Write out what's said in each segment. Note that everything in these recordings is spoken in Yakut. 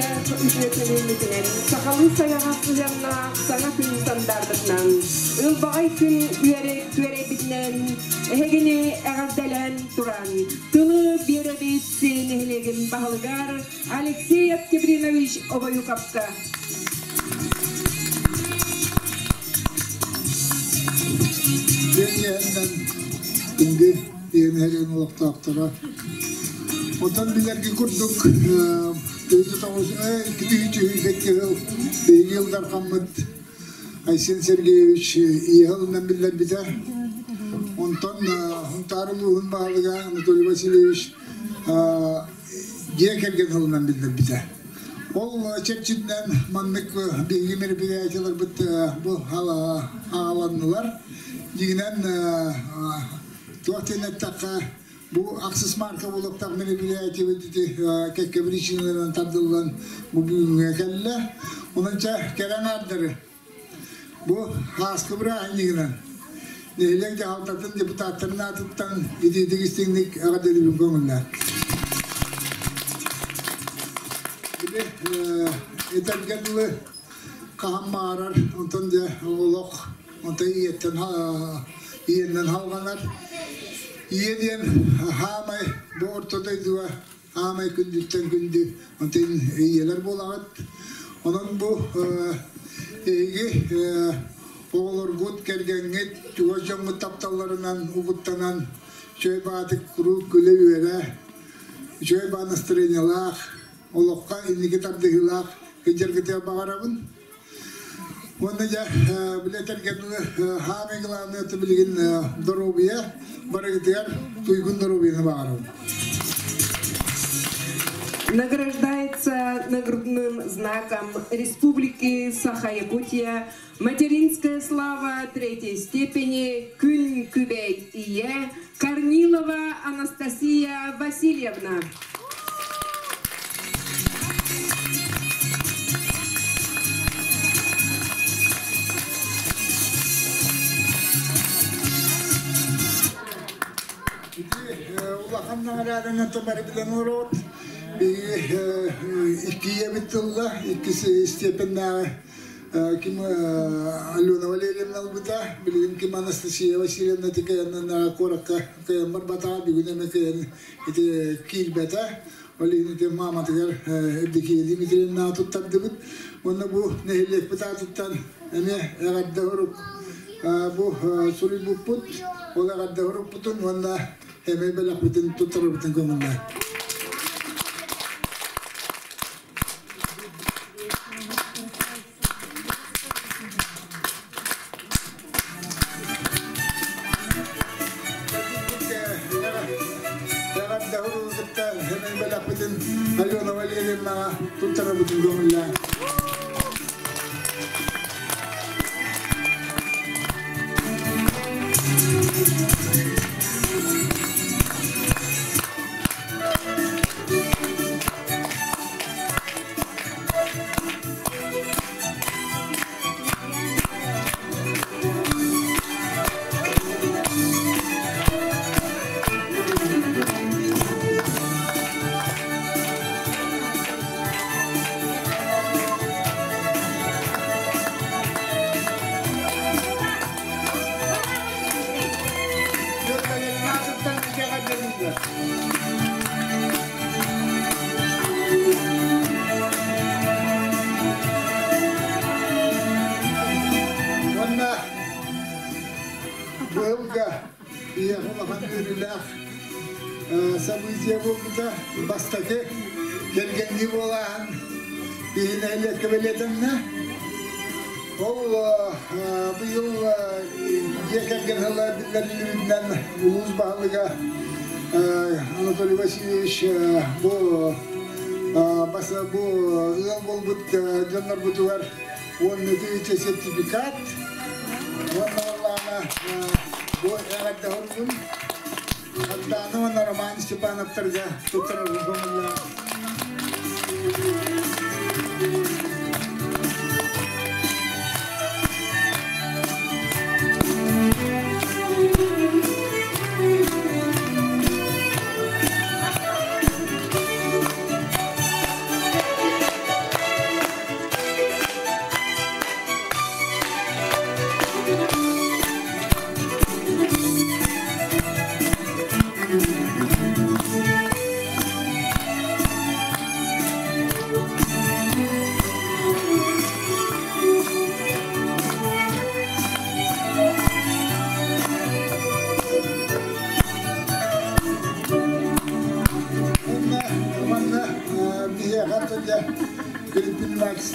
Үөрүүлээх үтүө күнүммүтүнэн, сахалыы сайаҕа сыһыаннаах саҥа күн сандаарбытынан, ылбаҕай күн үөрэйбитинэн, эһигини эҕэрдэлээн туран, тылы биэрэбит нэһилиэгин баһылыгар Алексей Октябринович Обоюковка. Диэн күндү иэнэһэрин олохтоохторо. Отон билэрги курдук, 2002 биһиги Ил Дархаммыт Айсен Сергеевич ийэ ылынан биллэрбитэ. Онтон Сунтаар улууһун баһылыга Анатолий Васильевич дьиэ кэргэн ылынан биллэрбитэ. Ол чэрчитинэн маннык биһиги мероприятиеларбыт бу аҕаланнылар. Дьиҥинэн туох диэн эттэххэ, бу ахсыс марка буолуохтаах мероприятиебыт ити кэккэ причиналарынан тардыллан бу бүгүҥҥэ кэллэ. Онон чэ кэрэ аҥаардары бу ааскы бырааһынньыгынан нэһилиэк дьаһалтатын депутаттарын аатыттан итиитик истиҥник эҕэрдэлиибин көҥүллээн. Били этэргэ дылы хаһан баҕарар онтон дьэ олох онтон ийэттэн ийэннэн халҕанар. Ийэ диэн хаамай бу орто дойдуга аамай күндүттэн күндү онтон ийэлэр буолаҕыт. Онон бу эһиги оҕолоргут, кэргэҥҥит, чугас дьоҥҥут тапталларынан угуттанан үчүгэй баатык куруук күлэ-үөрэ, үчүгэй баа настроениелаах, олоххо инники тардыһыылаах сылдьаргытыгар баҕарабын. Уонна дьэ, били этэргэ хаамай главное билигин доруобуйа барыгытыгар туйгун доруобуйаны баҕарабын. Награждается нагрудным знаком Республики Саха-Якутия «Материнская слава третьей степени» Күн Күбэй Ие Корнилова Анастасия Васильевна. Улахан наҕарааданан бары билэн олоробут. Биһиги икки ийэбит тылла, иккис степеннээҕи ким Алена Валерьевна ылбыта, билигин ким Анастасия Васильевна кыайаннан куоракка кыайан барбатаҕа, бүгүн эмэ кыайан ити киирбэтэ. Ол иһин ити мааматыгар Евдокия Дмитриевнаҕа туттардыбыт. Уонна бу нэһилиэкпит аатыттан эмиэ эҕэрдэ сурук бу суруйбуппут. Ол эҕэрдэ сурукпутун уонна эмиэ бэлэхпитин туттарарбытын көҥүллээн. Эҕэрдэ уругутта эмин бэлэхпитин Алена Валерьевнаҕа туттарабытын көҥүллээн. Уонна быйылга биһиэхэ улахан үөрүүлээх событие буолбута. Бастакы кэргэннии буолааһын биһи нэһилиэккэ бэлиэтэннэ. Ол быйыл дьиэ кэргэн сыла биллэриллибитинэн улуус баһылыга Анатолий Васильевич бу бу ыал буолбут дьоннорбутугар 10 сертификат уонна уоллаана бу эҕэрдэ хоругун Ардана уонна Роман Степановтарга туттарарбын көҥүллээх.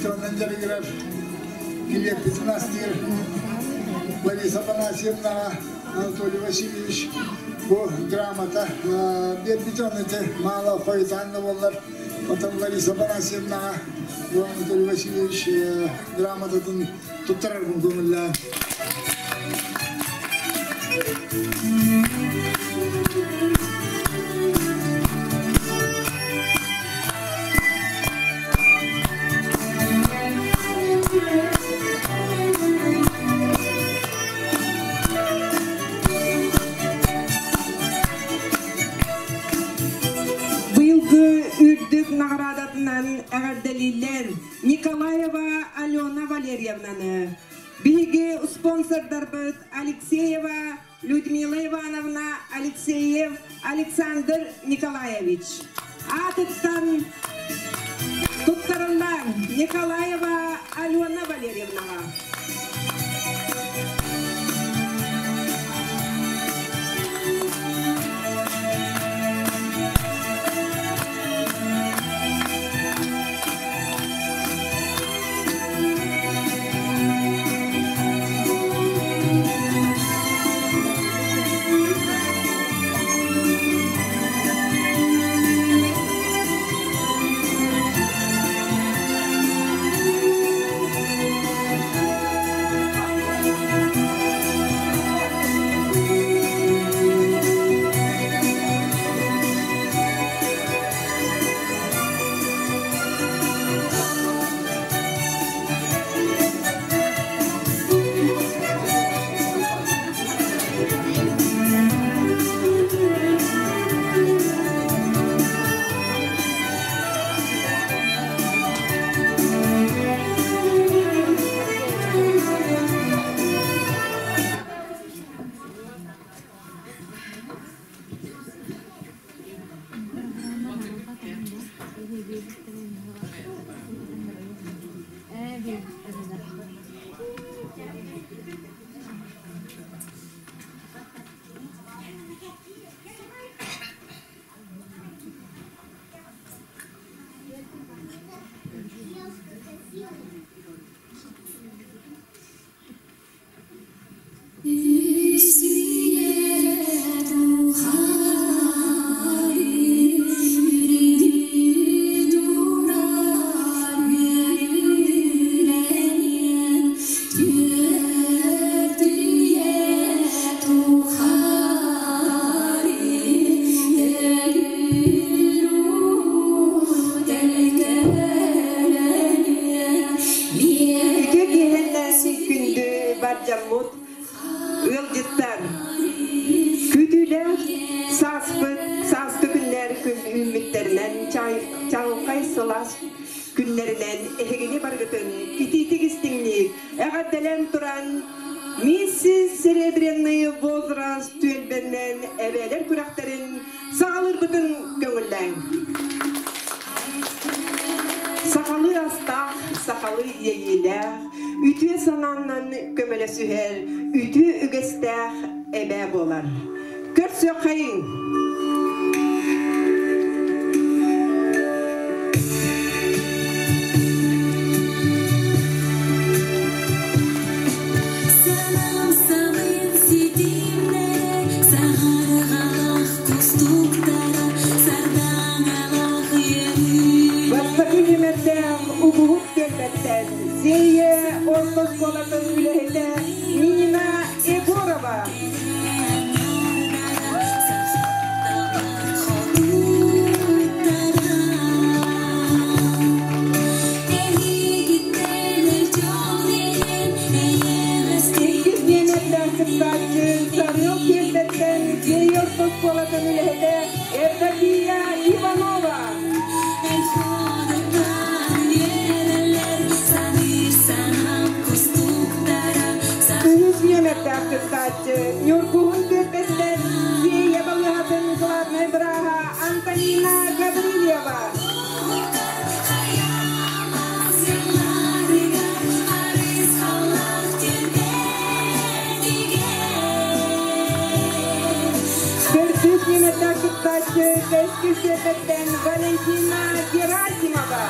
Хаһаайыстыбанан дьарыгырар, килиэппитин астыыр Лариса Афанасьевнаҕа Анатолий Васильевич бу грамота биэрбитэ, ону ити маала хойутаан да буоллар, потом Лариса Афанасьевнаҕа бу Анатолий Васильевич грамотатын туттарарбын көҥүллээн. Быйылгы үрдүк наҕараадатынан эҕэрдэлииллэр Николаева Алена Валерьевнаны, биһиги спонсордарбыт Алексеева Людмила Ивановна, Алексеев Александр Николаевич. Аатыттан туттарыллар Николаева Алена Валерьевнаҕа. Үтүө киэһэннэн күндү бар дьоммут, ыалдьыттар! Күүтүүлээх сааспыт сааскы күннэр күн үүммүттэринэн чаҕылхай сылаас күннэринэн эһигини барыгытын итиитик истиҥник эҕэрдэлээн туран «Миссис Серебряный возраст» түөлбэннэн эбээлэр күрэхтэрин саҕалыырбытын көҥүллээҥ. Сахалыы астаах, сахалыы иэйиилээх, үтүө санааннан көмөлөсүһэр үтүө үгэстээх эбээ буолар. Көрсүөххэйиҥ! Санаам самын ситимнэрэ, саһарҕалаах кустуктара, сардаҥалаах үөрүүлэрэ. Бастакы нүмердээх угуһук түөлбэттэн Сиэйэ орто оскуолатын үлэһитэ Нина Егорова. Иккис нүөмэрдээх кыттааччы Сарыал түөлбэттэн Сиэйэ орто оскуолатын үлэһитэ Евдокия Иванова. Үһүс нүөмэрдээх кыттааччы Ньургуһун түөлбэттэн Сиэйэ балыыһатын главнай бырааһа Антонина Гаврильева. Төрдүс нүөмэрдээх кыттааччы Кэскил түөлбэттэн Валентина Герасимова.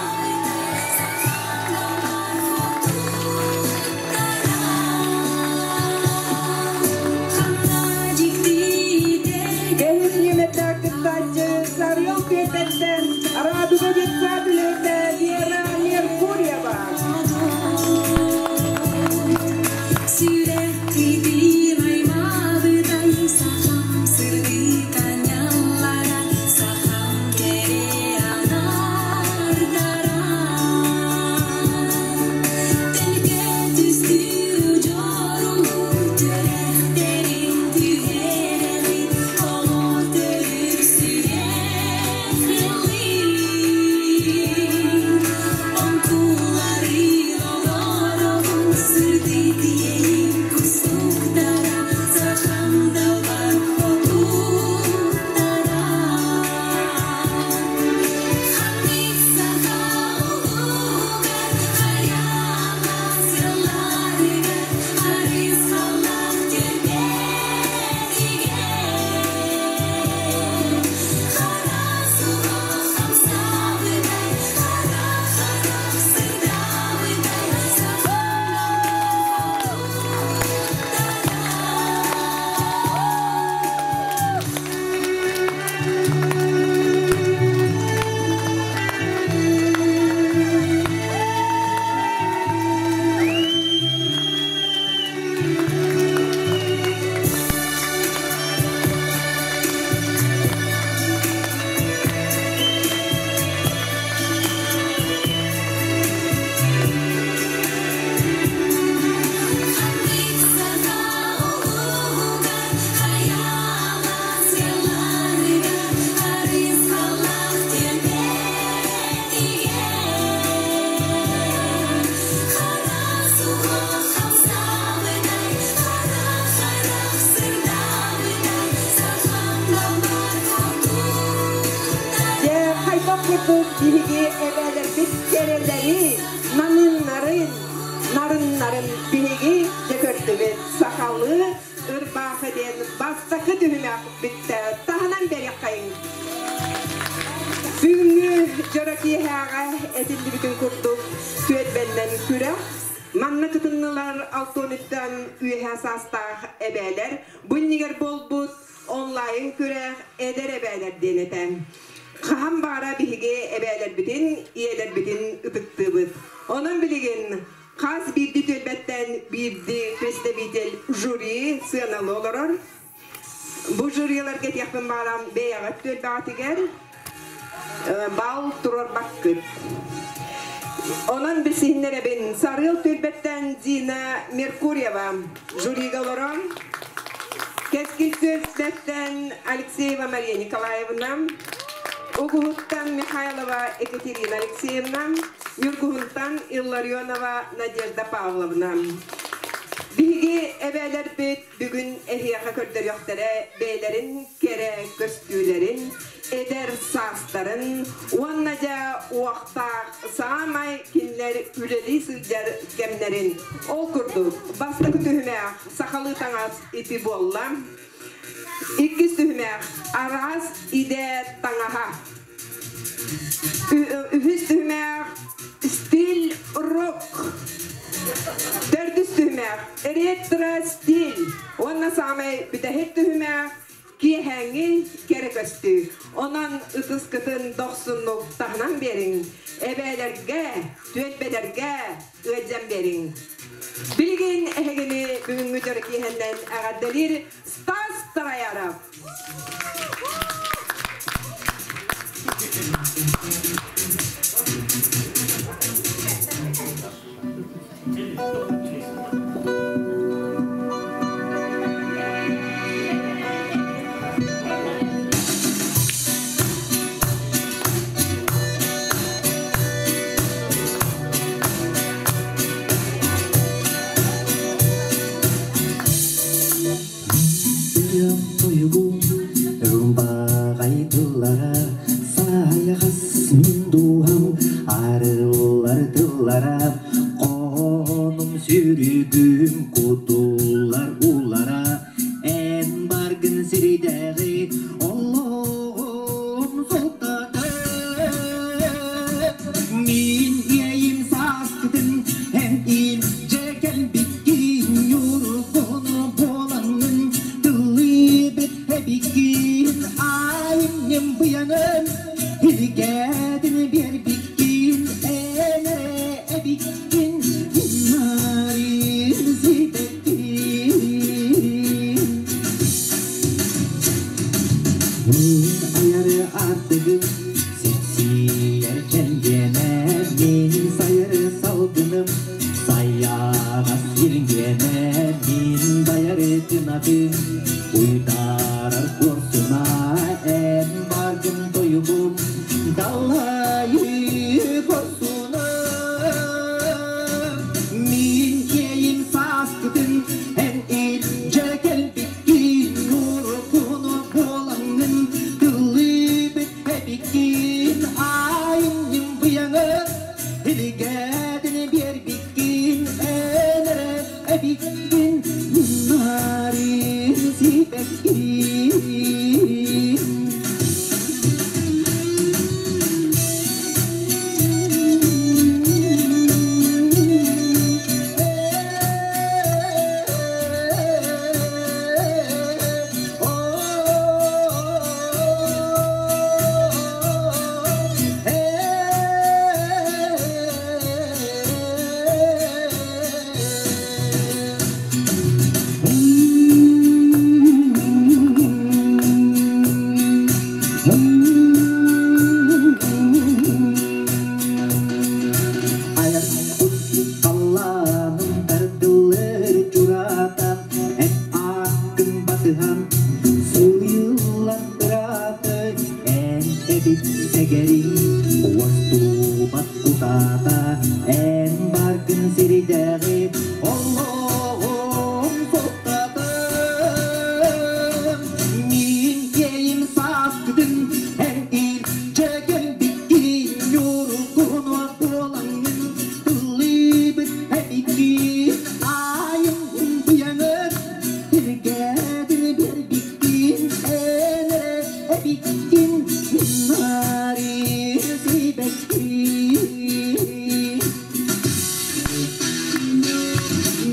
Сүрэххитин аймаабытай, сахам сырдык аанньаллара, сахам кэрэ аҥаардара. Төлкө түстүү удьуору түрэхтэрин түһэрэҕит, оҕо төрүүр сүрэх ыллыыр. Оҥкулларын олороҕун сырдык иэйиҥ кустуктара, сахам далбар хотуттара. Ханнык саха улуугар, хайаҕас сылларыгар, харысхаллаах түбэтигэр. Хара суох хамсаабытай, хара харах сырдаабытай, сахам далбар хотуттара. Ханнык саха улуугар, хайаҕас сылларыгар, харысхаллаах түбэтигэр. Хара суох хамсаабытай, хара харах сырдаабытай, сахам далбар хотуттара. Дьэ, хайдах курдук биһиги эбээлэрбит кэрэлэрин, намыыннарын, нарыннарын биһиги дьэ көрдүбүт. Сахалыы ырбаахы диэн бастакы түһүмэх бүттэ. Таһынан бэриэххэйиҥ. Бүгүҥҥү дьоро киэһээҕэ этиллибитин курдук түөлбэннэн күрэх. Манна кытыннылар алтыттан үөһэ саастаах эбээлэр. Бу иннигэр буолбут онлайн күрэх эдэр эбээлэр диэн этэ. Хаһан баҕарар биһиги эбээлэрбитин, ийэлэрбитин ытыктыыбыт. Онон билигин хас биирдии түөлбэттэн биирдии представитель жюри сыаналыы олорор. Бу жюриларга этиэхпин баҕарам бэйэҕит түөлбэҕитигэр бал туруорбаккыт. Онон билсиһиннэрэбин Сарыал түөлбэттэн Дина Меркурьева жюрига олорон, Кэскил түөлбэттэн Алексеева Мария Николаевна, Угуһуттан Михайлова Екатерина Алексеевна, Ньургуһунтан Илларионова Надежда Павловна. Биһиги эбээлэрбит бүгүн эһиэхэ көрдөрүөхтэрэ бэйэлэрин кэрэ көстүүлэрин, эдэр саастарын уонна дьэ уохтаах саамай кинилэр үлэлии сылдьар кэмнэрин. Ол курдук, бастакы түһүмэх сахалыы таҥас ити буолла. Иккис түһүмэх араас идэ таҥаһа. Үһүс түһүмэх стиль рок. Төрдүс түһүмэх ретро стиль. Уонна саамай бүтэһик түһүмэх киэһээҥҥи кэрэ көстүү. Онон ытыскытын дохсуннук таһынан биэриҥ. Эбээлэргэ, түөлбэлэргэ ыалдьан биэриҥ. Билигин эһигини бүгүҥҥү дьоро киэһэннэн эҕэрдэлиир Стас Тараяров. Ырыам тойугум ылбаҕай тыллара сайаҕас мин. Кынатын уйдарар куорсуна эн баргын тойугум далайы корсуна мин киэйим сааскытын эн илдьэ кэлбиккин нуркуну буолаҥҥын тыллыыбыт эбиккин айымньым быйаҥын илигээтин биэрбиккин эн эрэ эбиккин нарын сибэккин. Айар халлааным тардыллар чураата эн ааккын батыһан сылыйыллан ыраата эн эбит сэгэриҥ уостубат кутаата эн баргын сирдээҕи олоҕум суттата мин киэйим сааскытын эн илдьэ кэлбиккин ньургуһуну буолаҥҥын тыллыыбыт эбиккин айым быйаҥын тиргээтин биэрбиккин эн эрэ эбиккин нарын сибэккин.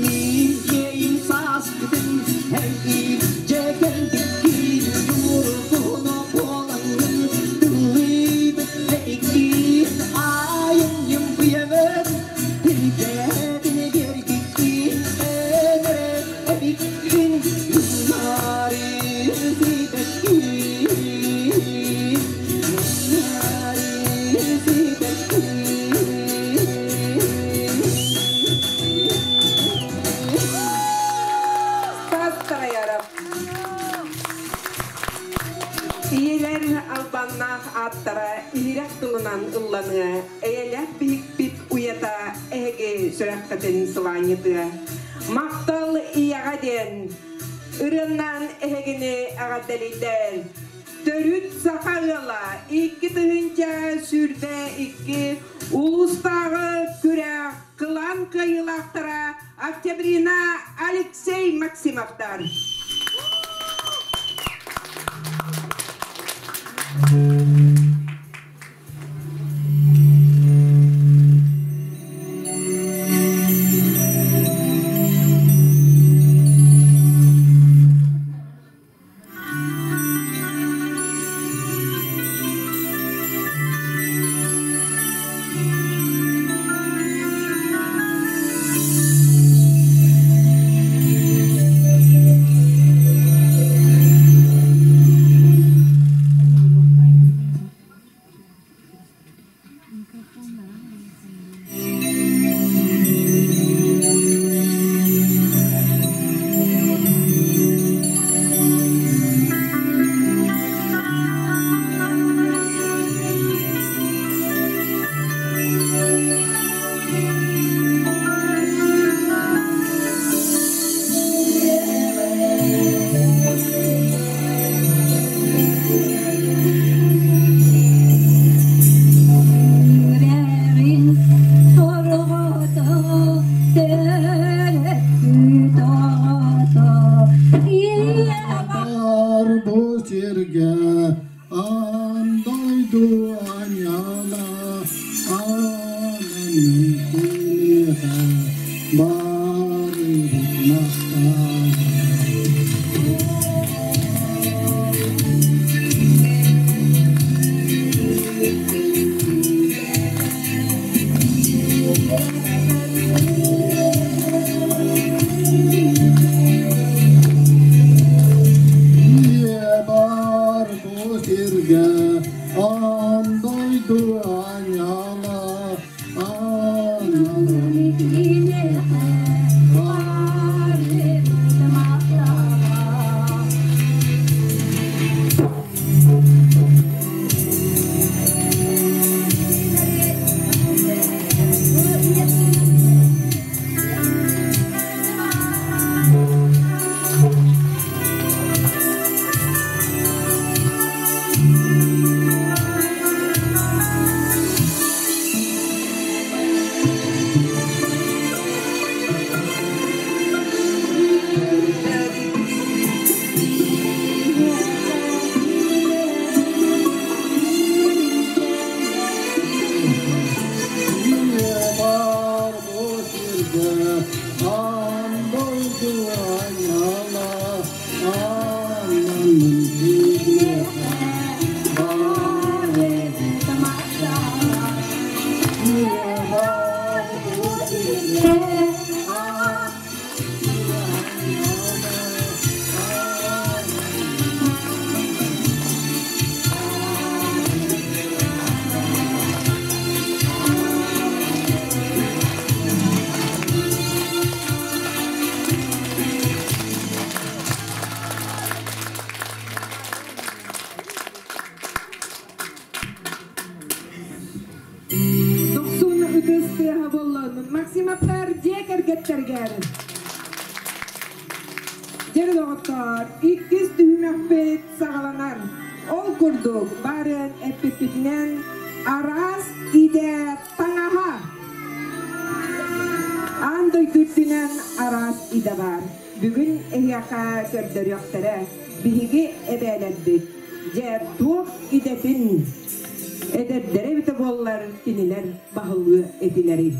Мин киэйим сааскытын эн илдьэ кэлбиккин ньургуһуну буолаҥҥын тыллыыбыт эбиккин айымньым быйаҥын тиргээтин биэрбиккин эн эрэ эбиккин нарын сибэккин нарын сибэккин. Стас Тараяров. Ийэлэр албаннаах ааттара иһирэх тылынан ылланыа, эйэлээх биһикпит уйата эһиги сүрэххитин сылаанньытыа. Махтал ийэҕэ диэн ырыаннан эһигини эҕэрдэлииллэр. Төрүт саха ыала 2022 улуустааҕы күрэх кылаан кыайыылаахтара Октябрина, Алексей Максимовтар. Сүрэҕин сорҕото төрөппүт оҕото ийэ Бар бу сиргэ аан дойду аньяла аанын киниэхэ барыбыт махтала. Ийэ бар бу сиргэ аан дойду аньяла аанын киниэхэ барыбыт барыбыт Дьэ доҕоттоор, иккис түһүмэхпит саҕаланар. Ол курдук, баарын эппиппитинэн араас идэ таҥаһа. Аан дойду үрдүнэн араас идэ баар. Бүгүн эһиэхэ көрдөрүөхтэрэ биһиги эбээлэрбит. Дьэ, туох идэтин эдэрдэрэ эбитэ буоллар кинилэр баһылыа этилэрий.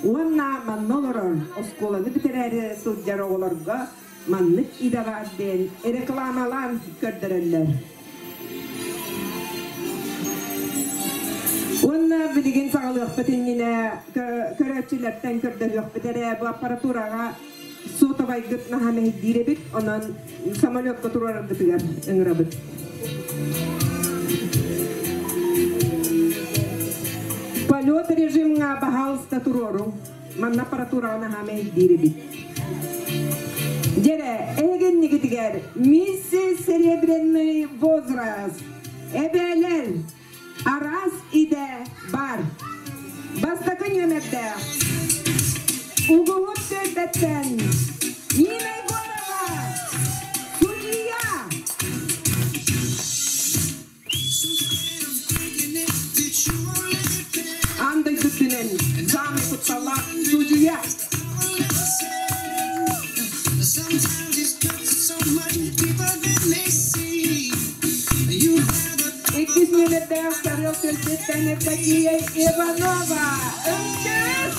Уонна манна олорор оскуоланы бүтэрээри сылдьар оҕолорго маннык идэ баар диэн рекламалаан көрдөрөллөр. Уонна билигин саҕалыахпыт иннинэ көрөөччүлэртэн көрдөһүөхпүт эрэ бу аппаратураҕа суотабайгыт наһаа мэһэйдиир эбит, онон самолетка туруораргытыгар ыҥырабыт. Полет режимҥа баһаалыста туруоруҥ. Манна аппаратураҕа наһаа мэһэйдиир эбит. Дьэрэ, эһигиннигитигэр миссис Серебряный возраст, эбээлэр, араас идэ бар. Бастакы нүөмэрдээх Угуһут түөлбэттэн Нина Егорова, судьуйа! Аан дойду үрдүнэн саамай кутталлаах судьуйа. Иккис нүөмэрдээх Сарыал түөлбэттэн Евдокия Иванова. Ынчык!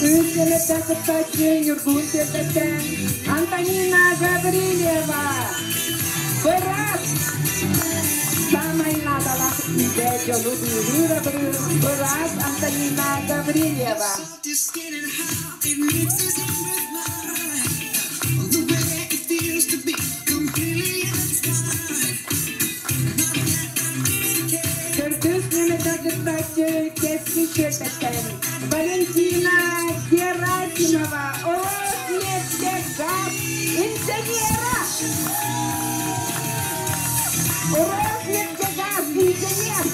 Үс кэлэттэн кыттааччы Ньургуһун түөлбэттэн Антонина Гаврильева. Быраас! Саамай наадалаах идэ дьону быыһыыр-абырыыр быраас Антонина Гаврильева. Төрдүс нүөмэрдэ кыттааччы Кэскил түөлбэттэн Валентина Герасимова, Роснефтегаз инженера! Роснефтегаз инженер!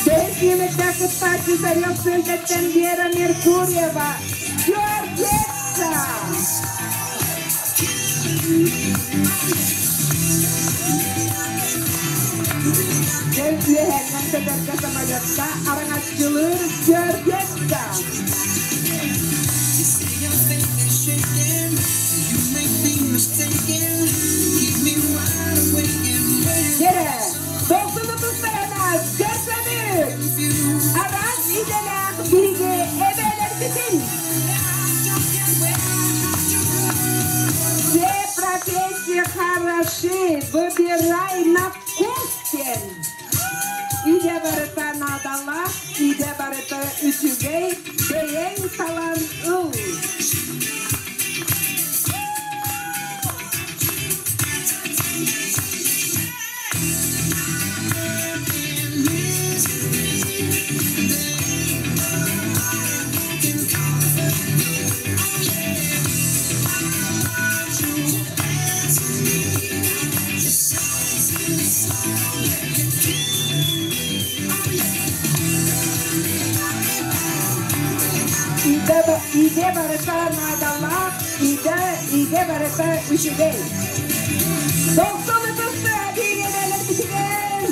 Бэс нүөмэрдэ кыттааччы Сарыал түөлбэттэн Вера Меркурьева, Георгиевца! Дьэ үөһээннэн көтөргө самолетка араҥаччылыыр Георгиевка! Дьэрэ, дохсуну тустарана көрсөбүт! Араас идэлээх биһиги эбээлэрбитин! Все профессии хороши, выбирай на вкус диэн. Идэ барыта наадалаах, идэ барыта үчүгэй, бэйэҥ талан ыл. Идэ барыта наадалаах, идэ, идэ барыта үчүгэй. Дохсун ытысты биирэлэрбитигэр!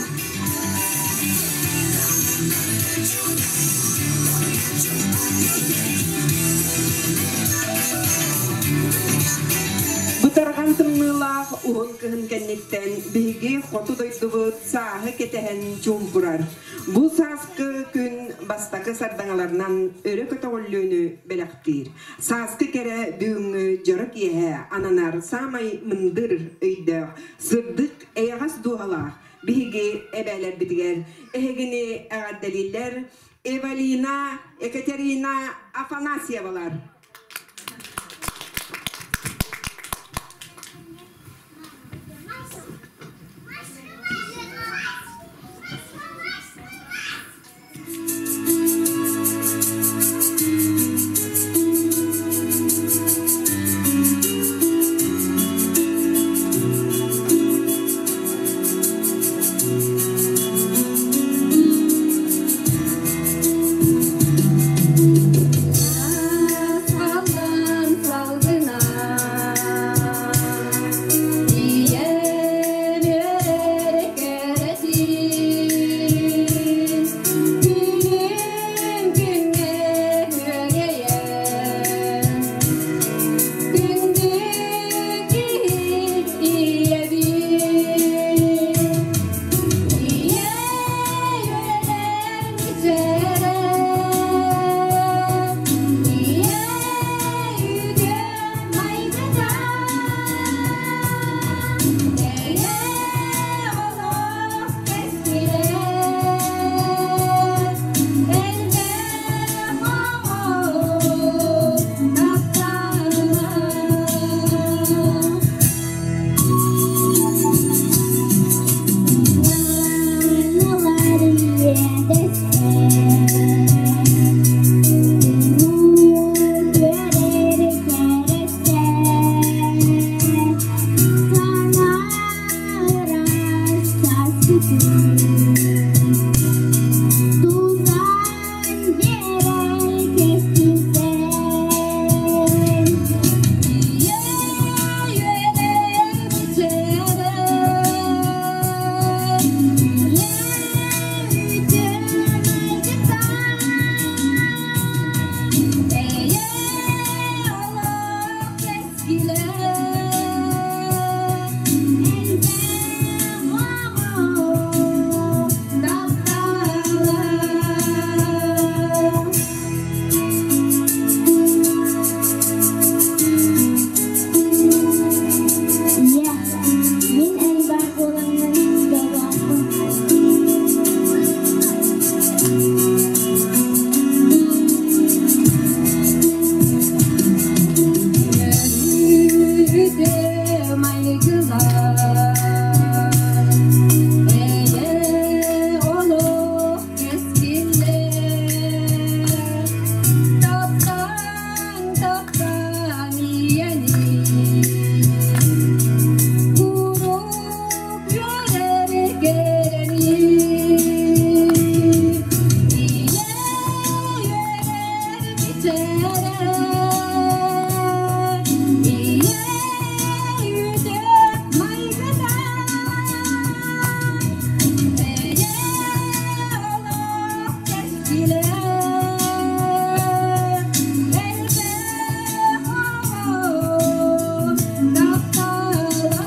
Бытарҕан тымныылаах уһун кыһын кэнниттэн биһиги хоту дойдубут сааһы кэтэһэн чуумпурар. Бу сааскы күн бастакы сардаҥаларынан өрө көтөҕүллүүнү бэлэхтиир. Сааскы кэрэ бүгүҥҥү дьоро киэһэ ананар саамай мындыр өйдөөх, сырдык, эйэҕэс дууһалаах биһиги эбээлэрбитигэр эһигини эҕэрдэлииллэр Эвалина, Екатерина Афанасьевалар. Ийэ үтүө майгыта, эйэ олох кэскилэ, элбэх оҕо таптала.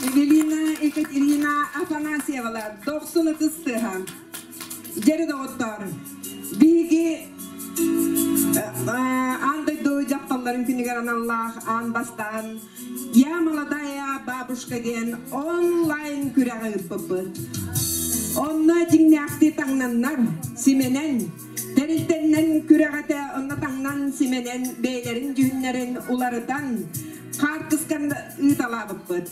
Эвелина Екатерина Афанасьевалар дохсун ытыс тыаһа. Дьэри доҕоттоор, биһиги аан дойду дьахталларын күнүгэр аналлаах аан бастаан «Я молодая бабушка» диэн онлайн күрэҕи ыыппыппыт. Онно дьиҥнээхтии таҥнаннар, симэнэн, тэрилтэннэн күрэҕэтэ онно таҥнан симэнэн бэйэлэрин дьүһүннэрин уларытан хаартысканы ыыталаабыппыт.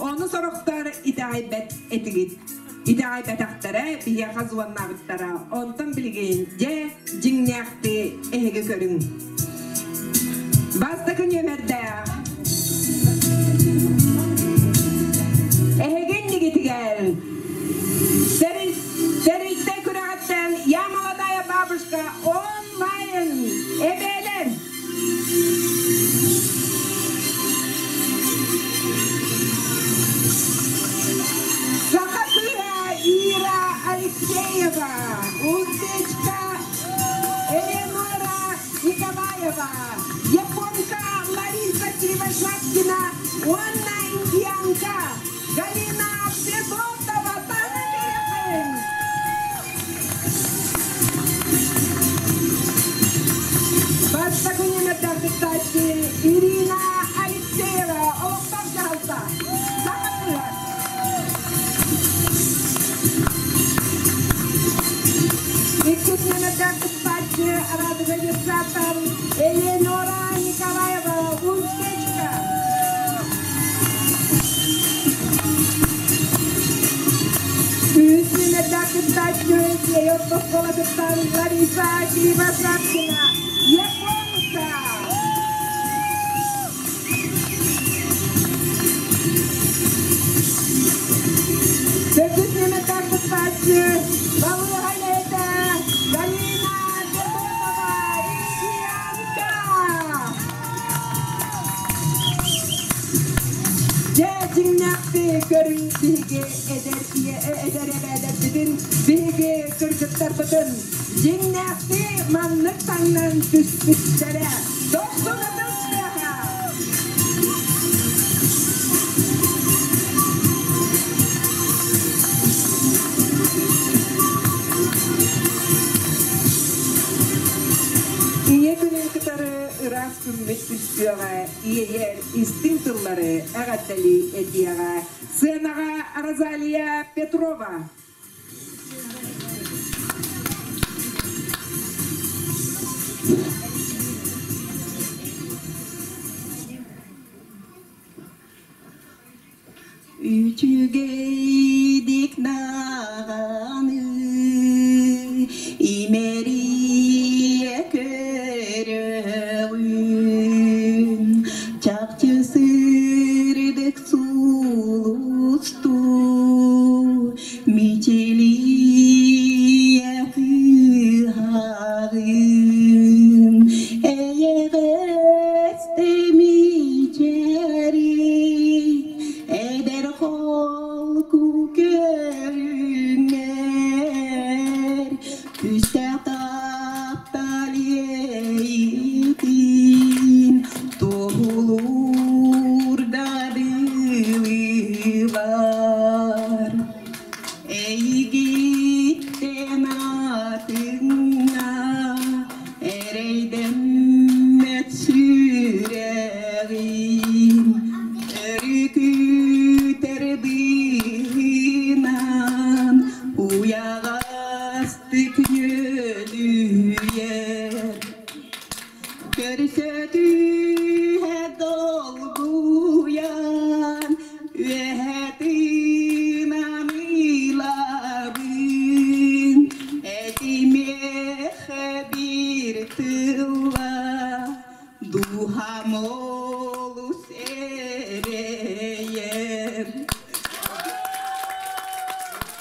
Ону сорохтор итэҕэйбэт этигит. Итэҕэйбэтэхтэрэ биһиэхэ звоннаабыттара. Онтон билигин дьэ дьиҥнээхтии эһиги көрүҥ. Бастакы нүөмэрдээх Эһиги иннигитигэр тэрилтэ күрэҕиттэн «Я молодая бабушка» онлайн эбээлэр Саха кыыһа Ира Алексеева, узбечка Элеонора Николаева, японка Лариса Кривошапкина уонна индианка Галина Федотова Таня Терехин. Бастакы нүөмэрдээх кыттааччы Ирина Алексеева олохтоох дьаһалта. Саха кыыһа. Иккис нүөмэрдээх кыттааччы Радуга детсадтан Элеонора Николаева узбечка. Үс нүөмэрдээх кыттааччы Сиэйэ оскуолатыттан Лариса Кривошапкина японка. Төрдүс нүөмэрдээх кыттааччы балыыһа үлэһитэ Галина Федотова индианка. Дьэ, дьиҥнээхтии көрүҥ биһиги эдэр ийэ эдэр эбээлэрбитин, биһиги кыргыттарбытын дьиҥнээхтии маннык таҥнан түспүттэрэ. Дохсун ытыс тыаһа! Ийэ күнүн кытары ыраас күммүт түстүөҕэ, иэйэр истиҥ тыллары эҕэрдэлии этиэҕэ. Сыанаҕа Розалия Петрова. Үчүгэйдик даҕаны имэрийэ көрөҕүн, чахчы сырдык сулустуу мичилийэ кыһаҕын, эйэҕэс мичэри эдэр холку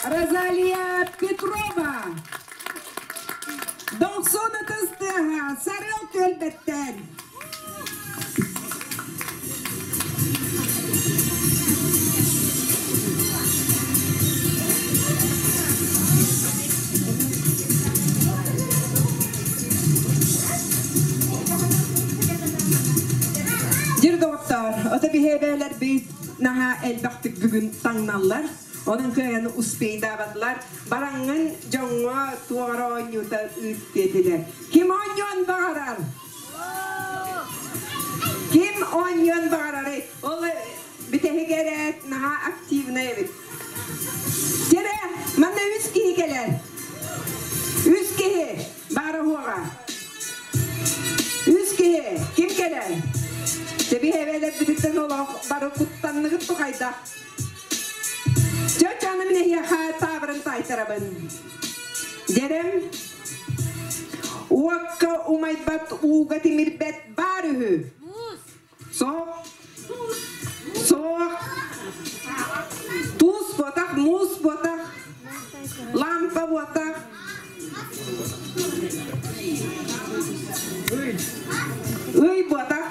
Розалия Петрова. Дохсун ытыс тыаһа, сарыал түөлбэттэн. Дир доҕоттоор, ото биһиэбээлэрбит наһаа элбэхтик бүгүн таҥналлар. Онон кыайан успейдаабатылар. Бараҥҥын дьоҥҥо туох эрэ оонньуута ыыт диэтилэр. Ким оонньуон баҕарар? Ким оонньуон баҕарарый? Ол бүтэһик эрээт наһаа активнай эбит. Дьэрэ, манна үс киһи кэлэр. Үс киһи баара уоҕа. Үс киһи ким кэлэр? Тэби эбээлэрбититтэн олох бары куттанныгыт тухайдах. Чочаны мин эһиэхэ таабырын таайтарабын. Дьэрэм, уокка умайбат, ууга тимирбэт баар үһү. Суох. Суох. Туус буотах, муус буотах, лампа буотах. Ый буотах.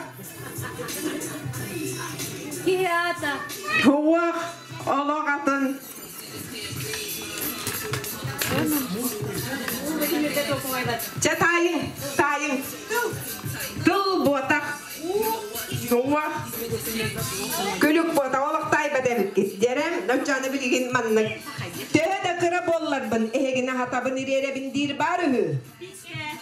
Киһи аата. Суох. Олох атын. Чэ таайыҥ, таайыҥ. Тыл буотах. Суох. Күлүк буотах олох таайбат эбиккит. Дьэрэм, оччону билигин маннык. Төһө да кыра буолларбын, эһигини хатабын ириэрэбин диир баар үһү.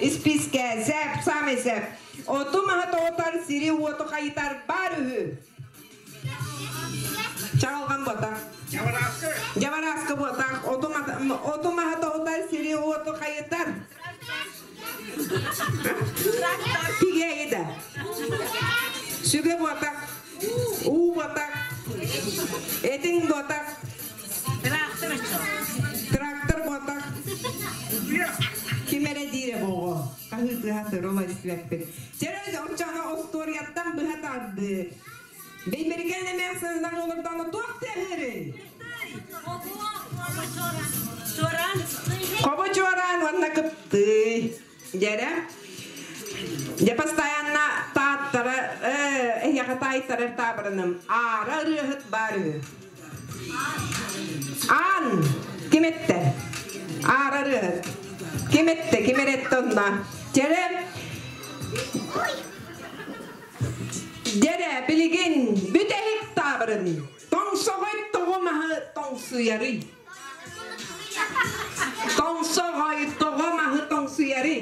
Испиискэ, зэп, самый зэп. Оту маһы тоҕутар, сири уоту хайытар баар үһү. Чаҕылҕан буотах. Дьабарааскы буотах. Оту маһы тоҕутар, сири уоту хайытар. Тигээйи да. Сүгэ буотах. Уу буотах. Этиҥ буотах. Трактор буотах. Ким эрэ диирэ боҕо. Хаһыытыһа сырыла истибэппит. Чэрэ оччоҕо остуоруйаттан быһа тардыы. Бэйбэрикээн эмээхсининэн олордоно туох тыаһыырый? Хобо чуораан уонна кыптый. Дьэрэ. Дьэ постоянно тааттара, эһиэхэ таайтарар таабырыным. Аара ырыаһыт баар үһү. Аан ким эттэ? Аара ырыаһыт. Ким эттэ? Ким эрэ этте онно? Дьэрэ. Дьэрэ, билигин бүтэһик таабырын. Тоҥсоҕой тоҕо маһы тоҥсуйарый? Тоҥсоҕой тоҕо маһы тоҥсуйарый?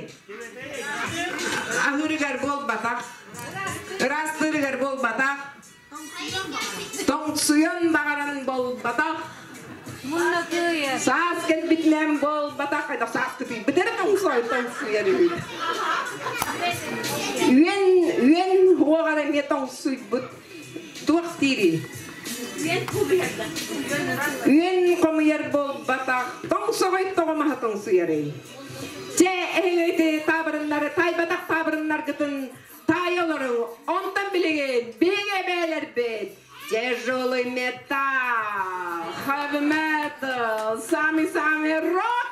Аһыырыгар буолбатах. Ыраастыырыгар буолбатах. Тоҥсуйан баҕаран буолбатах. Саас кэлбитинэн буолбатах. Хайдах саас кытыйбыт эрэ тоҥсой тоҥсуйар үһү. Үөн үөн уоҕар эмиэ тоҥсуйбут. Туох диирий? Үөн хомуйар буолбатах. Тоҥсоҕой тоҕо маһы тоҥсуйарый? Чэ, эһиги таабырыннары тайбатах таабырыннаргытын таайа олоруҥ. Онтон билигин биһиги эбээлэрбит тяжелый металл, heavy metal, самый-самый рок.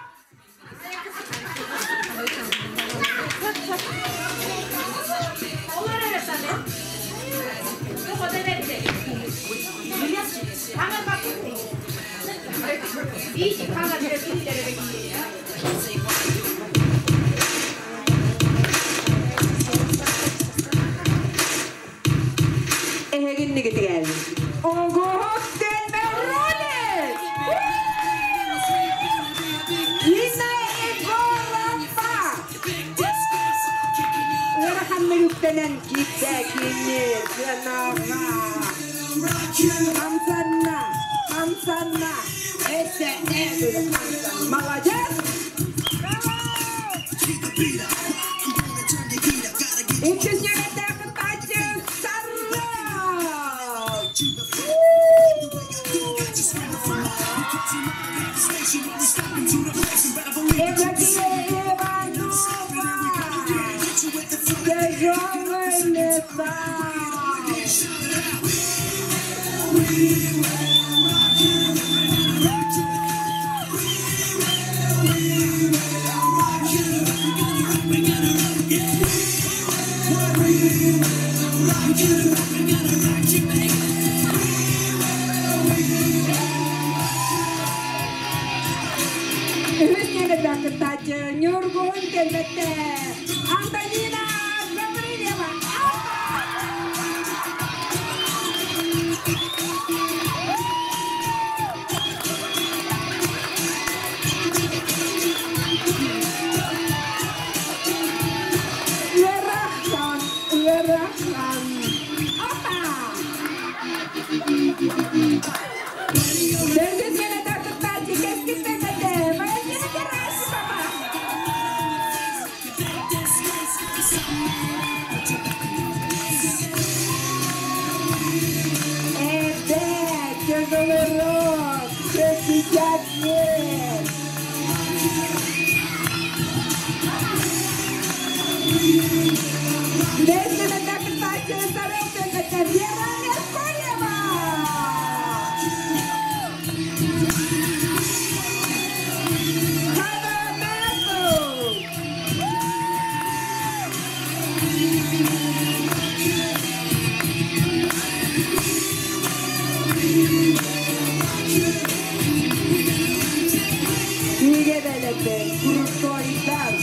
Эһигиннигитигэр. Ого, ролик! Нина Егорова! Ыараханнык үктэнэн киирдэ кини сыанаҕа. Хамсанна, хамсанна. Эсэ, Молодец! Иккис нүөмэрдээх кыттааччы Сарра! Евдокия Иванова! Тяжелый металл! кыттааччы Ньургун кэлбэттэ. Антонина Гаврильева. Ыарахан, ыарахан. Опа! Төрдүс миэстэ кыттааччы Кэскил кэлбэттэ. Валентина Герасимова. Эбэ, тяжелый рок, 60 лет. Бэһис миэстэ кыттааччы Сарыал кэлбэттэ. Вера Меркурьева. Heavy metal. Биһиги эбээлэрбит, крутой дар.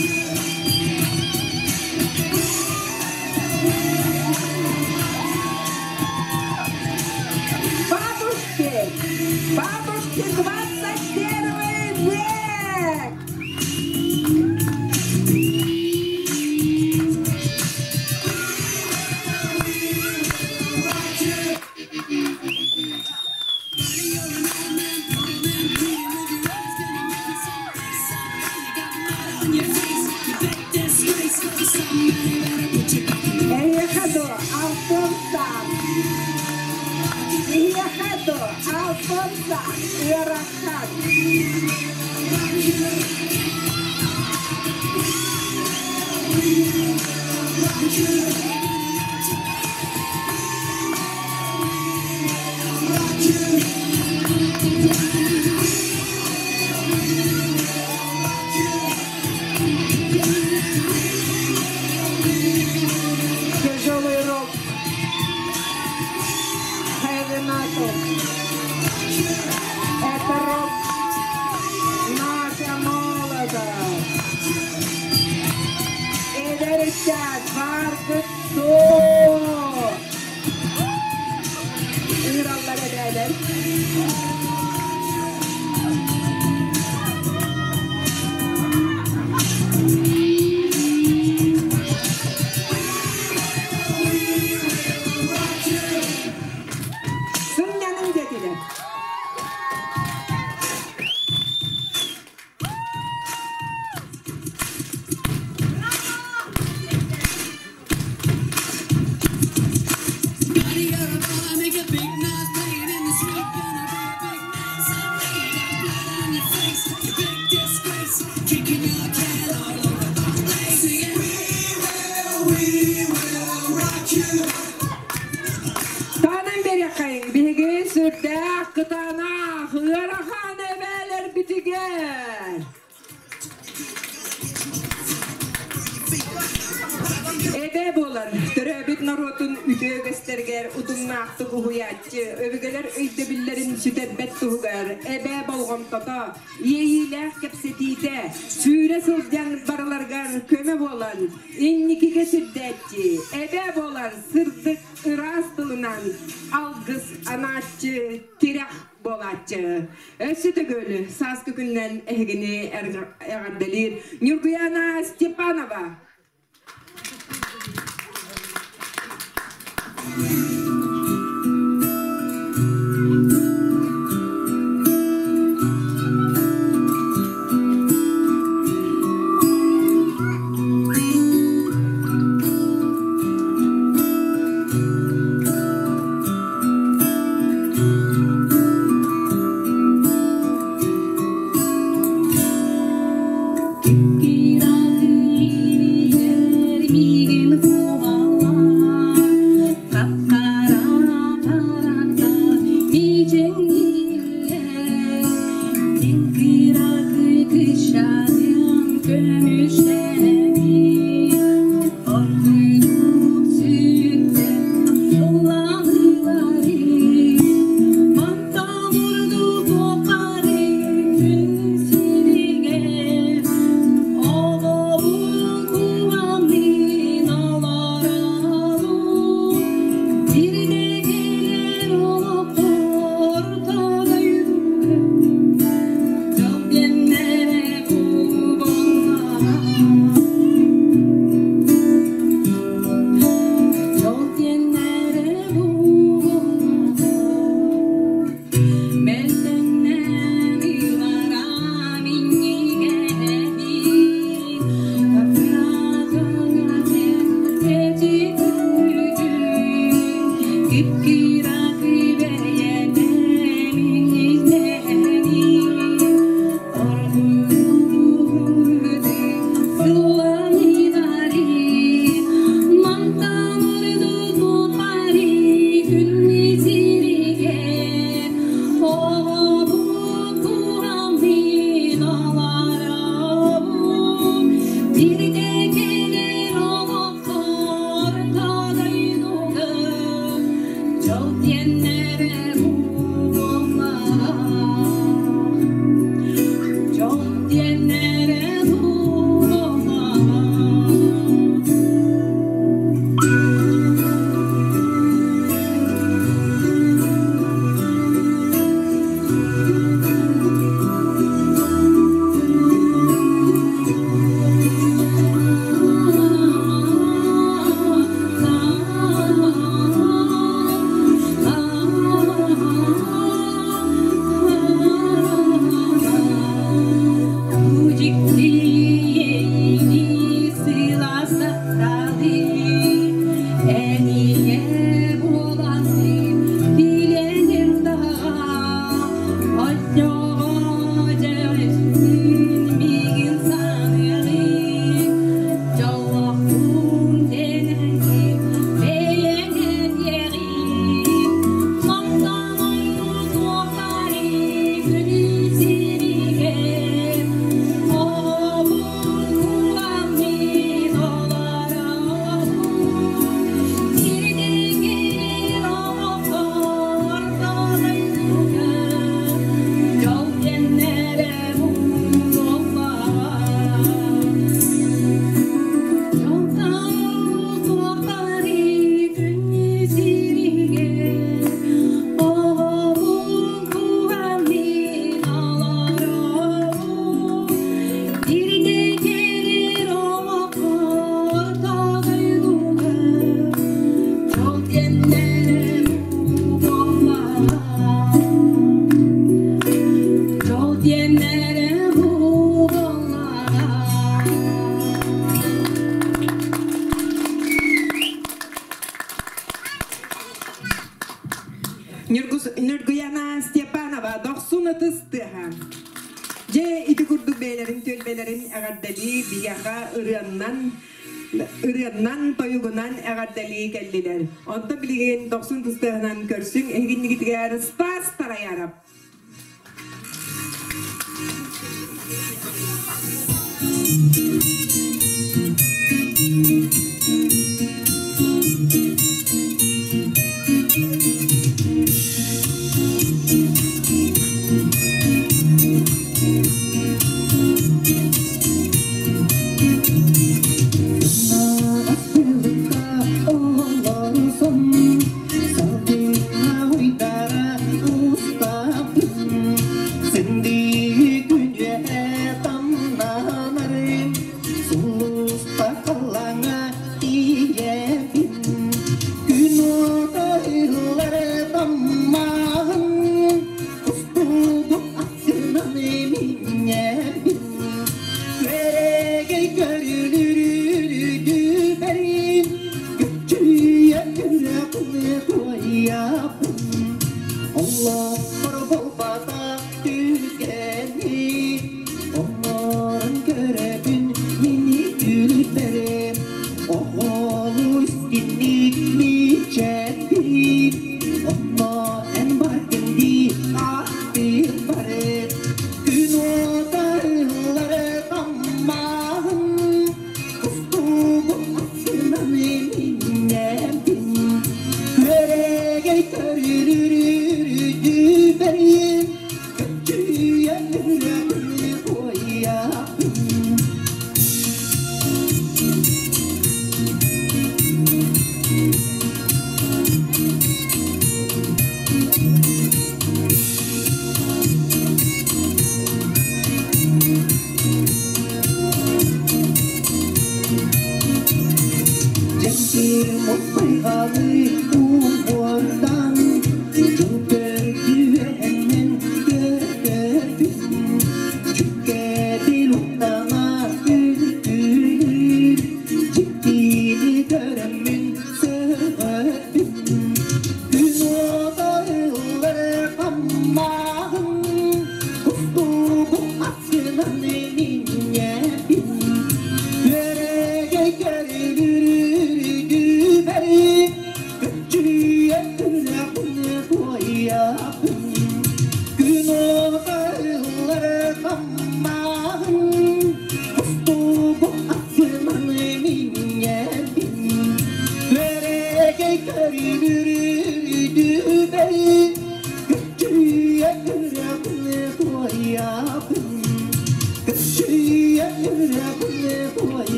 Бабушки, бабушки, 21 век! Эһиэхэ дуо, Альфонса? Эһиэхэ дуо, Альфонса? Ыарахан. Тяжелый рок. Heavy metal. Это рок. Наша молодость. Эдэр ыччат, бааргыт дуо? Ыҥыраллар эбээлэр. Сынньаныҥ диэтилэр. Таанан биэриэххэйиҥ биһиги сүрдээх кытаанах ыарахан эбээлэрбитигэр. Эбээ буолар, төрөөбүт норуотун үтүө үгэстэригэр утумнаахтык уһуйааччы, өбүгэлэр өйдөбүллэрин сүтэрбэт туһугар эбээ болҕомтото, иэйиилээх кэпсэтиитэ, сүүрэ сылдьан барыларыгар көмө буолан, инникигэ сирдээччи, эбээ буолар сырдык ыраас тылынан алгыс анааччы, тирэх буолааччы. Өссө төгүл сааскы күнүнэн эһигини эҕэрдэлиир Ньургуяна Степанова. Мигин куғалар. Дьэ, ити курдук бэйэлэрин түөлбэлэрин эҕэрдэлии биһиэхэ ырыаннан ырыаннан, тойугунан эҕэрдэлии кэллилэр. Онтон билигин дохсун тыстыаһынан көрсүҥ эһигиннигитигэр Спас Тараяров.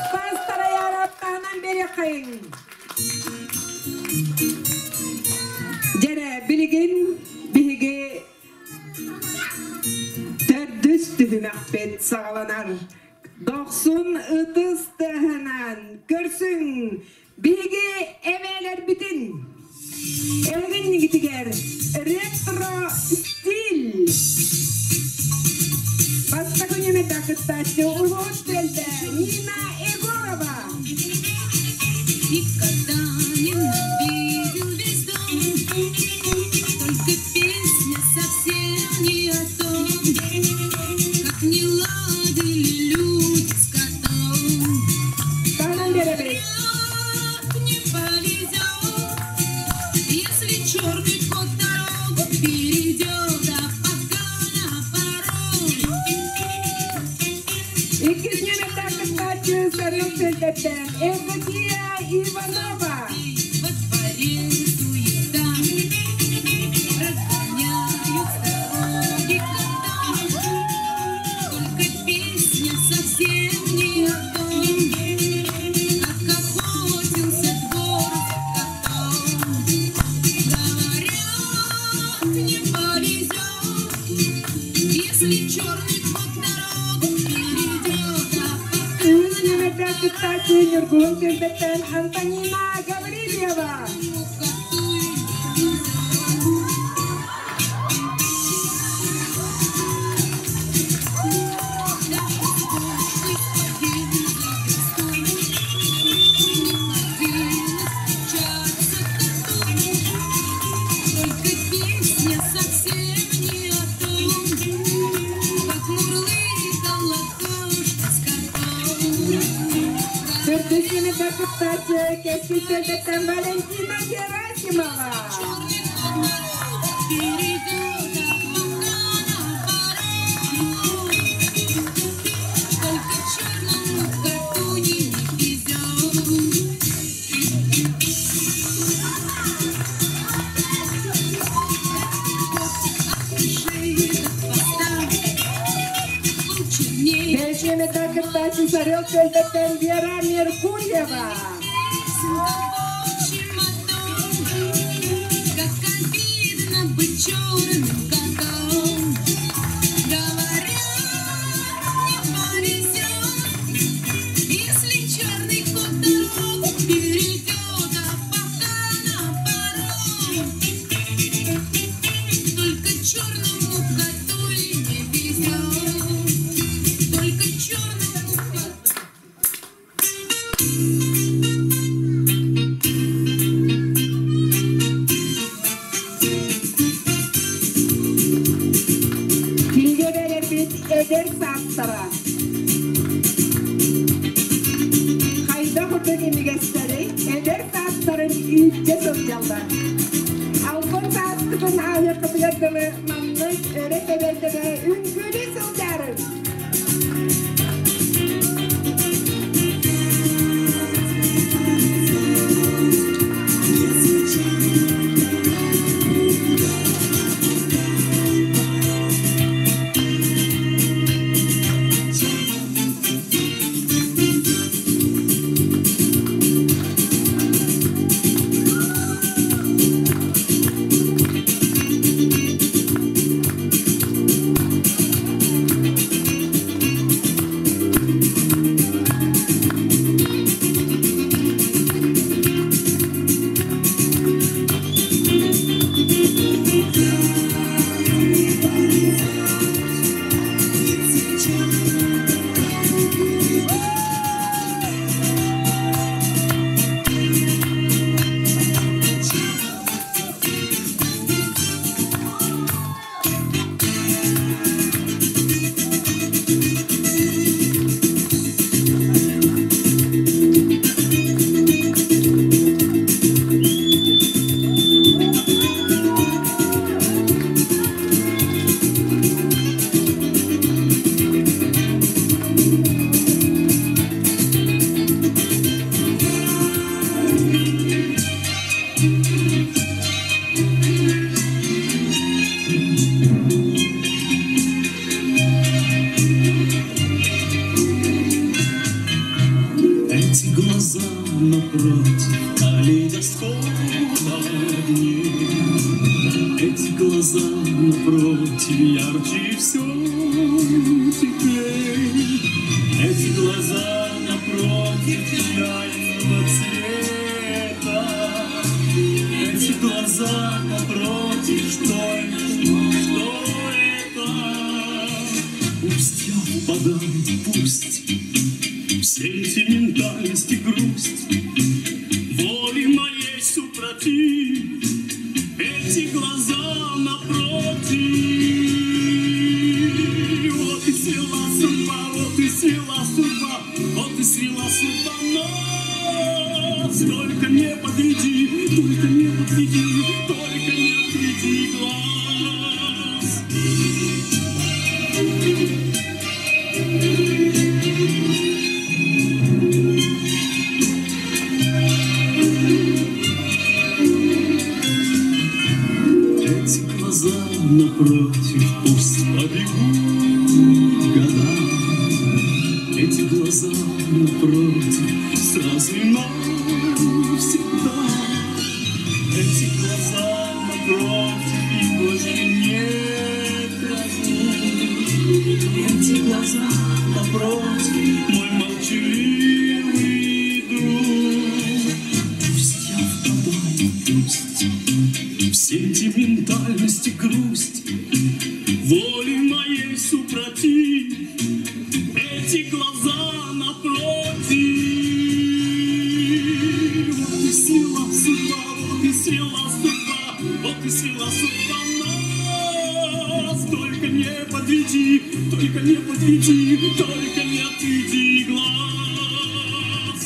Спас Тараяров таһынан берехайын. Дьэрэ, билигин биһиги төрдүс түһүмэхпит саҕаланар. Дохсун ытыс тыаһынан көрсүҥ биһиги эбээлэрбитин. Эһигиннигитигэр ретро-стиль. Бастакы нүөмэрдээх кыттааччы улуус түөлбэ Нина Егорова. Никогда ненавидел весь дом, только песня совсем не о том, как не ладили люди с котом. Таһынан биэрэбит. Не повезет, если черный кот дорогу перейдет, а пока наоборот. Иккис нүөмэрдээх кыттааччы Сарыал түөлбэттэн Евдокия Иванова. Во дворе суета, разгоняют с дороги кота. Только песня совсем не о том, как охотился двор за котом. Говорят, не повезет, если черный кот дорогу перейдет, а пока Үһүс нүөмэрдээх кыттааччы Ньургуһун түөлбэттэн Антонина Гаврильева. коту и Даже с кошкой погибли за версту. Төрдүс нүөмэрдээх кыттааччы Кэскил түөлбэттэн Валентина Герасимова. Черный кот дорогу перейдет, а пока наоборот. Только черному коту не везет. Котик от шеи до хвоста был чернее. Бэһис нүөмэрдээх кыттааччы Сарыал түөлбэттэн Вера Меркурьева. Песенка в общем о том, как обидно быть черным котом. Говорят, не повезет, если черный кот дорогу перейдет, а пока наоборот. Только черному коту и не везет, только черному коту. Күндү эбээлэрбит эдэр саастара. Хайдах курдук имигэстэрий, эдэр саастарын илдьэ сылдьаллар. Албан сааскытын ааһыаххытыгар дылы маннык өрө тэбэ-тэбэ үҥкүүлүү сылдьаарыҥ. Эти глаза напротив, калейдоскоп огней. Эти глаза напротив, ярче все теперь. Эти глаза напротив чайного цвета. Эти глаза напротив, что это, что это? Пусть я впадаю, пусть в сентиментальность и грусть воли моей супротив эти глаза напротив. Вот и свела судьба, вот и свела судьба, вот и свела судьба нас. Только не подведи, только не подведи, только не отведи глаз. Эти глаза напротив, пусть побегут года. Эти глаза напротив, сразу и навсегда. Эти глаза напротив, и больше нет разлук. Эти глаза напротив, мой молчаливый друг. Пусть я впадаю, пусть в сентиментальность и грусть воли моей супротив эти глаза напротив. Вот и свела судьба, вот и свела судьба, вот и свела судьба нас. Только не подведи, только не подведи, только не отведи глаз.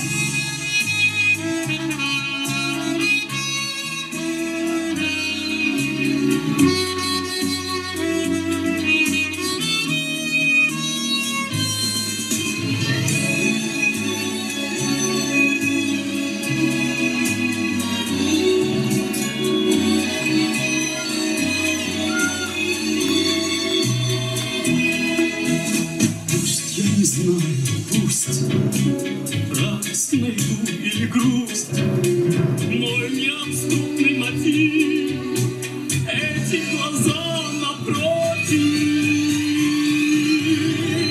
Радость найду или грусть, Мой неотступный мотив Эти глаза напротив.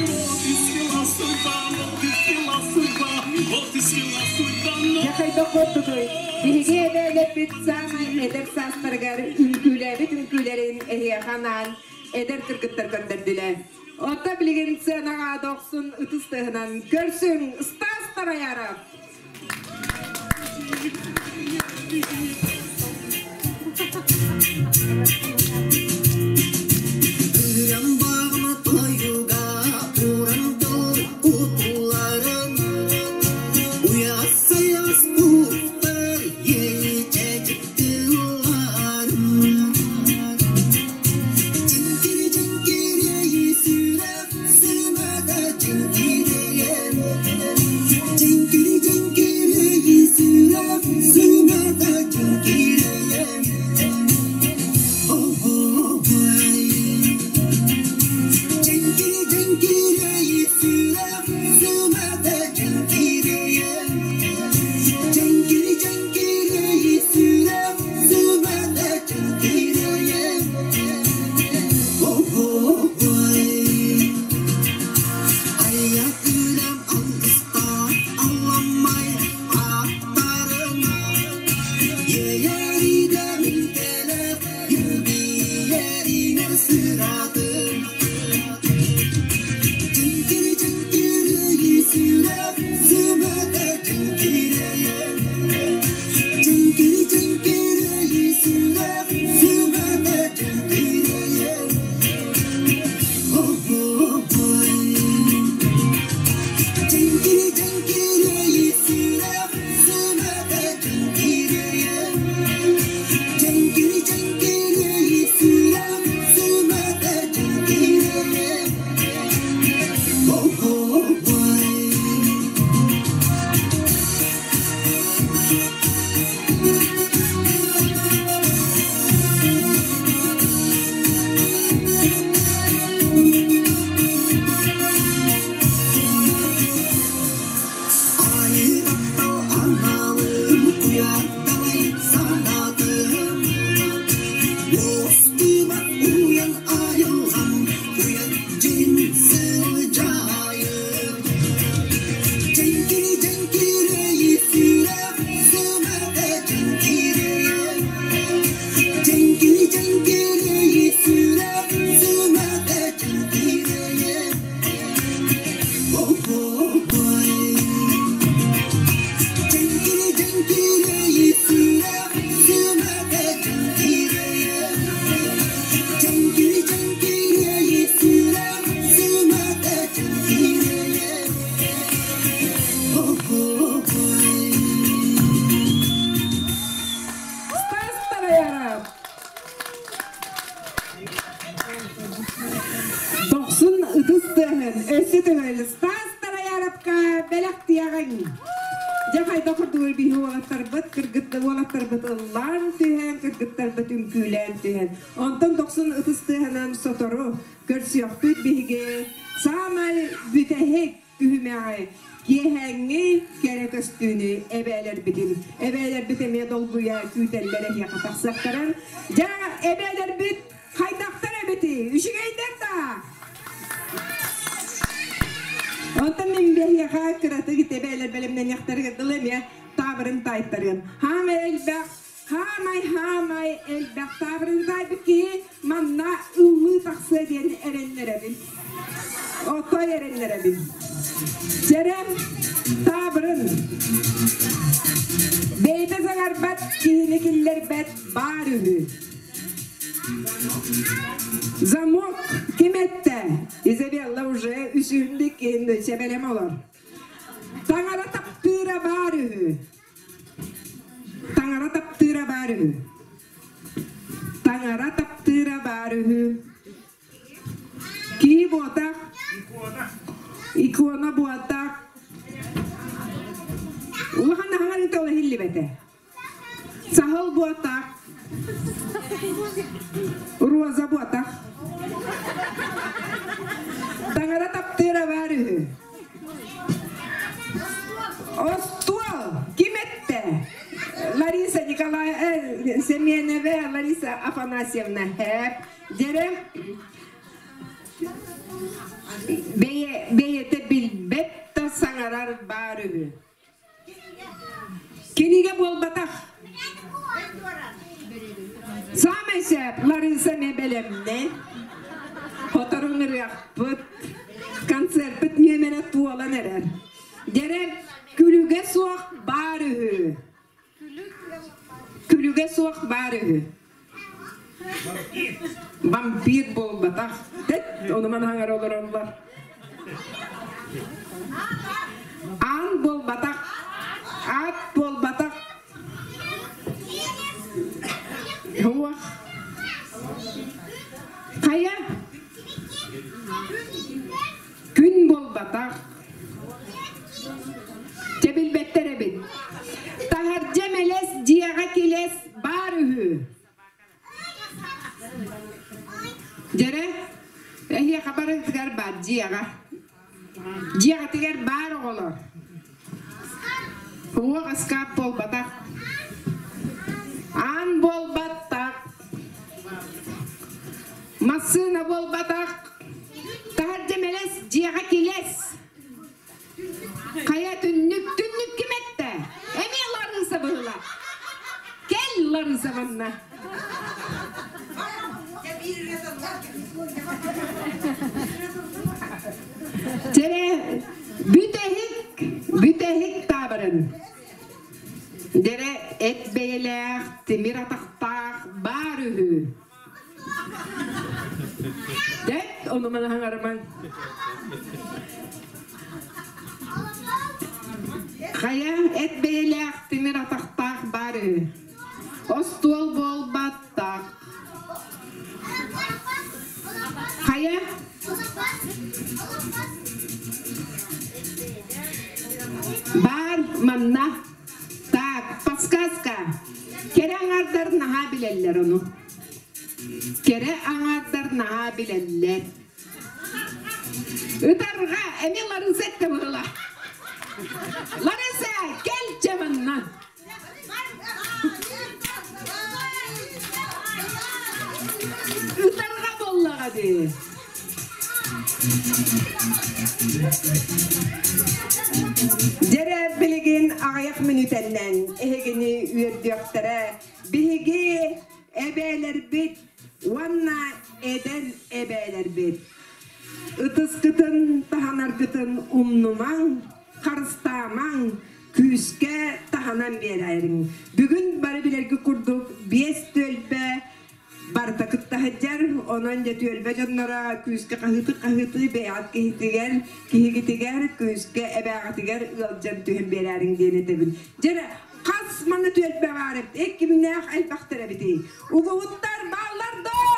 Вот и свела судьба, вот и свела судьба, вот и свела судьба Дьэ хайдах курдугуй, биһиги эбээлэрбит саамай эдэр саастарыгар үҥкүүлээбит үҥкүүлэрин эһиэхэ анаан эдэр кыргыттар көрдөрдүлэр. Оттон билигин сыанаҕа дохсун ытыс тыаһынан көрсүҥ Стас Тараяров! Ырам бағыма тойуга уран тыл утуларын Уясаяс куттар ечечик тылларын Чиҥкири чиҥкири сүрэх сымата чиҥкириэн Чиҥкири чиҥкири сүрэх сымата чиҥкириэн Оһуобай Чиҥкири чиҥкири сүрэх сымата чиҥкириэн Чиҥкири чиҥкири сүрэх сымата чиҥкириэн Оһуобай Айа күлэм алгыстаах алламай аттарын Иэйэригэ мин кэлэр илбийэринэн сыратын Чиҥкири чиҥкири сүрэх сымата чиҥкирэйэн Чиҥкири чиҥкири сүрэх сымата чиҥкирэйэн Оһуобай Чиҥкири чиҥкири сүрэх сымата чиҥкирэйэн Чиҥкири чиҥкири сүрэх сымата чиҥкирэйэн Оһуобай Айы таптал аналым уятталай санатым Достумат уян айылгам уян дьин сылдьайым Чэҥкири чэҥкири сүрэх сымата чэҥкирэйэн Чэҥкири чэҥкири сүрэх сымата чэҥкирэйэн Оһуобай Чэҥкири чэҥкири сүрэх сымата чэҥкирэйэн Чэҥкири чэҥкири сүрэх сымата чэҥкирэйэн Оһуобай Стас Тараяров! Дохсун ытыс тыаһын өссө төгүл Стас Тараяровка бэлэхтиэҕиҥ! Дьэ хайдах курдугуй биһи уолаттарбыт, кыргытта уолаттарбыт ыллаан түһэн, кыргыттарбыт үҥкүүлээн түһэн. Онтон дохсун ытыс тыаһынан сотору көрсүөхпүт биһиги саамай бүтэһик түһүмэҕи киэһээҥҥи кэрэ көстүүнү эбээлэрбитин эбээлэрбит эмиэ долгуйа күүтэллэр эһиэхэ тахсыахтарын дьэ эбээлэрбит хайдахтар эбитий үчүгэйдэр да Онтон мин биһиэхэ кыратык эбээлэр бэлэмнэниэхтэригэр дылы эмиэ таабырын таайтарыам. Хаамай элбэх, хаамай хаамай элбэх таабырын таайбыт киһи манна ыллыы тахсыа диэн эрэннэрэбин. Отой эрэннэрэбин. Чэрэм таабырын. Бэйэтэ саҥарбат, киһини киллэрбэт баар үһү. Замок ким эттэ? Изабелла уже үсүһүндик киһин сэбэлэм олор. Таҥара таптыыра баар үһү. Таҥара таптыыра баар үһү. Таҥара таптыыра баар үһү. Кии буотах. Икона буотах. Улахан аһаҥар тыл иһиллибэтэ. Саһыл буотах. Роза буотах. Таҥара таптыыра баар үһү. Остуол ким эттэ? Лариса Николай э, Семенова Лариса Афанасьевна хэп. Дьэрэ бэйэ бэйэтэ билбэт да саҥарар баар үһү. Кинигэ буолбатах. Саамай сөп Лариса эмиэ бэлэмнэн. Хоторун ырыахпыт. Концерпыт нүөмэрэ туолан эрэр. Дьэрэ күлүгэ суох баар үһү. Күлүгэ суох баар үһү. Вампир буолбатах. Тэт, ону манаһаҥар олороллор. Аан буолбатах. Аат буолбатах. Суох. Хайа? Күн буолбатах. Чэ билбэттэр эбит. Таһырдьа мэлэс, дьиэҕэ килэс баар үһү. Дьэрэ, эһиэхэ барытыгар баар дьиэҕэ. Дьиэҕитигэр баар оҕолор. Уох ыскаап буолбатах. Аан буолбатах. Массыына буолбатах. Таһырдьа мэлэс, дьиэҕэ килэс. Хайа түннүк, түннүк ким эттэ? Эмиэ Ларыса быһыла. Кэл, Ларыса манна. Чэрэ, бүтэһик, бүтэһик таабырын. Дэрэ эт бэйэлээх, тимир атахтаах баар үһү. Дэт, ону манаһаҥарымаҥ. Хайа, эт бэйэлээх, тимир атахтаах баар үһү. Остуол буолбаттах. Хайа? Баар манна. Так, подсказка. Кэрэ аҥаардар наһаа билэллэр ону. Кэрэ аҥаардар наһаа билэллэр. Ытарҕа эмиэ Ларыса эттэ быһыла. Ларыса, кэл чэ манна. Ытарҕа буоллаҕа дии. Дьэрэ билигин аҕыйах мүнүүтэннэн эһигини үөрдүөхтэрэ. Биһиги эбээлэрбит уонна эдэр эбээлэрбит. Ытыскытын таһанаргытын умнумаҥ, харыстаамаҥ, күүскэ таһынан биэрэриҥ. Бүгүн бары билэргит курдук биэс түөлбэ барыта кытта сылдьар, онон дьэ түөлбэ дьонноро күүскэ хаһыытыы-хаһыытыы бэйэҕит киһитигэр, киһигитигэр күүскэ эбээҕитигэр ыалдьан түһэн биэрээриҥ диэн этэбин. Дьэ эрэ, хас манна түөлбэ баар эбит, иккимнээх элбэхтэр эбитий? Угуһуттар бааллар дуо?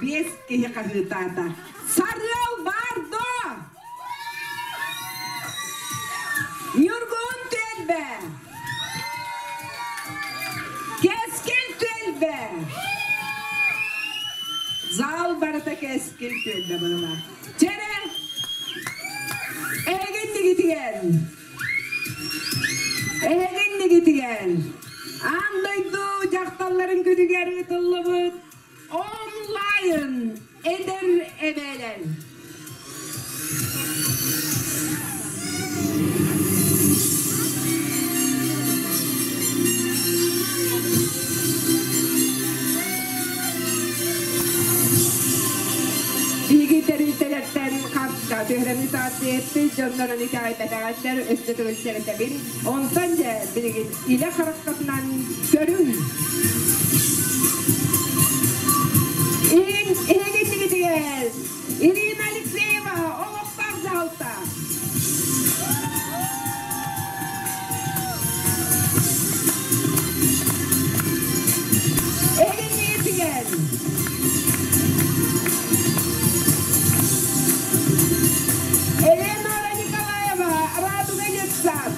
Биэс киһи хаһыытаата. Сарыал баар дуо? Ньургун түөлбэ! Кэскил түөлбэ! Зал барыта кэскил түөлбэ быһыла. Чэрэ! Эһигин нигитигэн! Эһигин нигитигэн! Аан дойду дьахталларын күнүгэр ыытыллыбыт онлайн эдэр эбээлэр Биһиги тэрилтэлэртэн хапка түһэрэммит саастыйыппыт дьоннорун итэҕэйбэтэҕэттэр өссө төгүл сэрэтэбин. Онтон дьэ билигин илэ хараххытынан көрүҥ. Иһигин Ирина Алексеева олохтоох дьаһалта. Эһигин Елена Николаева, Радуга детсад.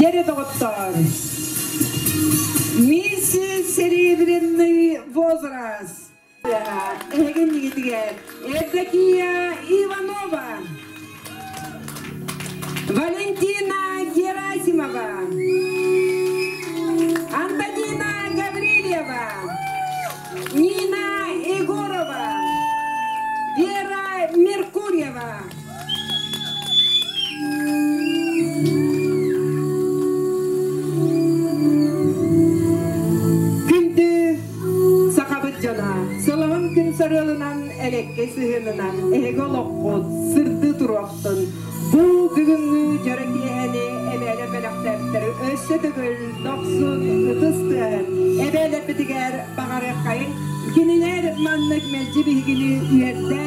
Дьэ доҕоттоор, Миссис Серебряный возраст. Эһиги Евдокия Иванова, Валентина Герасимова, Антонина Гаврильева, Нина Егорова, Вера Меркурьева. Күндү сахабыт дьоно, сылаһын күн сарыалынан элекке сыһыанынан эһиги олоххут сырдыы туруохтун. Бу бүгүҥҥү дьоро киэһэни эбээлэр бэлэхтээбиттэр өссө төгүл дохсун ытыс тыаһын эбээлэрбитигэр баҕарыаххайыҥ. Кинилэр маннык мэлдьи биһигини үөрдэ,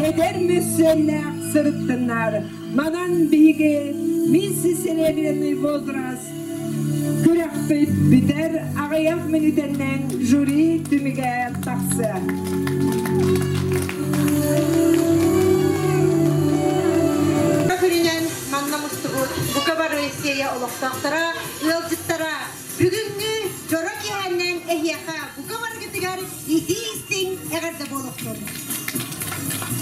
эдэр мөссүөннээх сырыттыннар. Манан биһиги Миссис Серебряный возраст күрэхпит бүтэр аҕыйах мүнүүтэннэн жюри түмүгэ тахсыа. Күнүнэн манна мустубут бука бары Сиэйэ олохтоохторо, ыалдьыттара бүгүҥҥү дьоро киэһэннэн эһиэхэ бука барыгытыгар итии-истиҥ эҕэрдэ буолуохтун.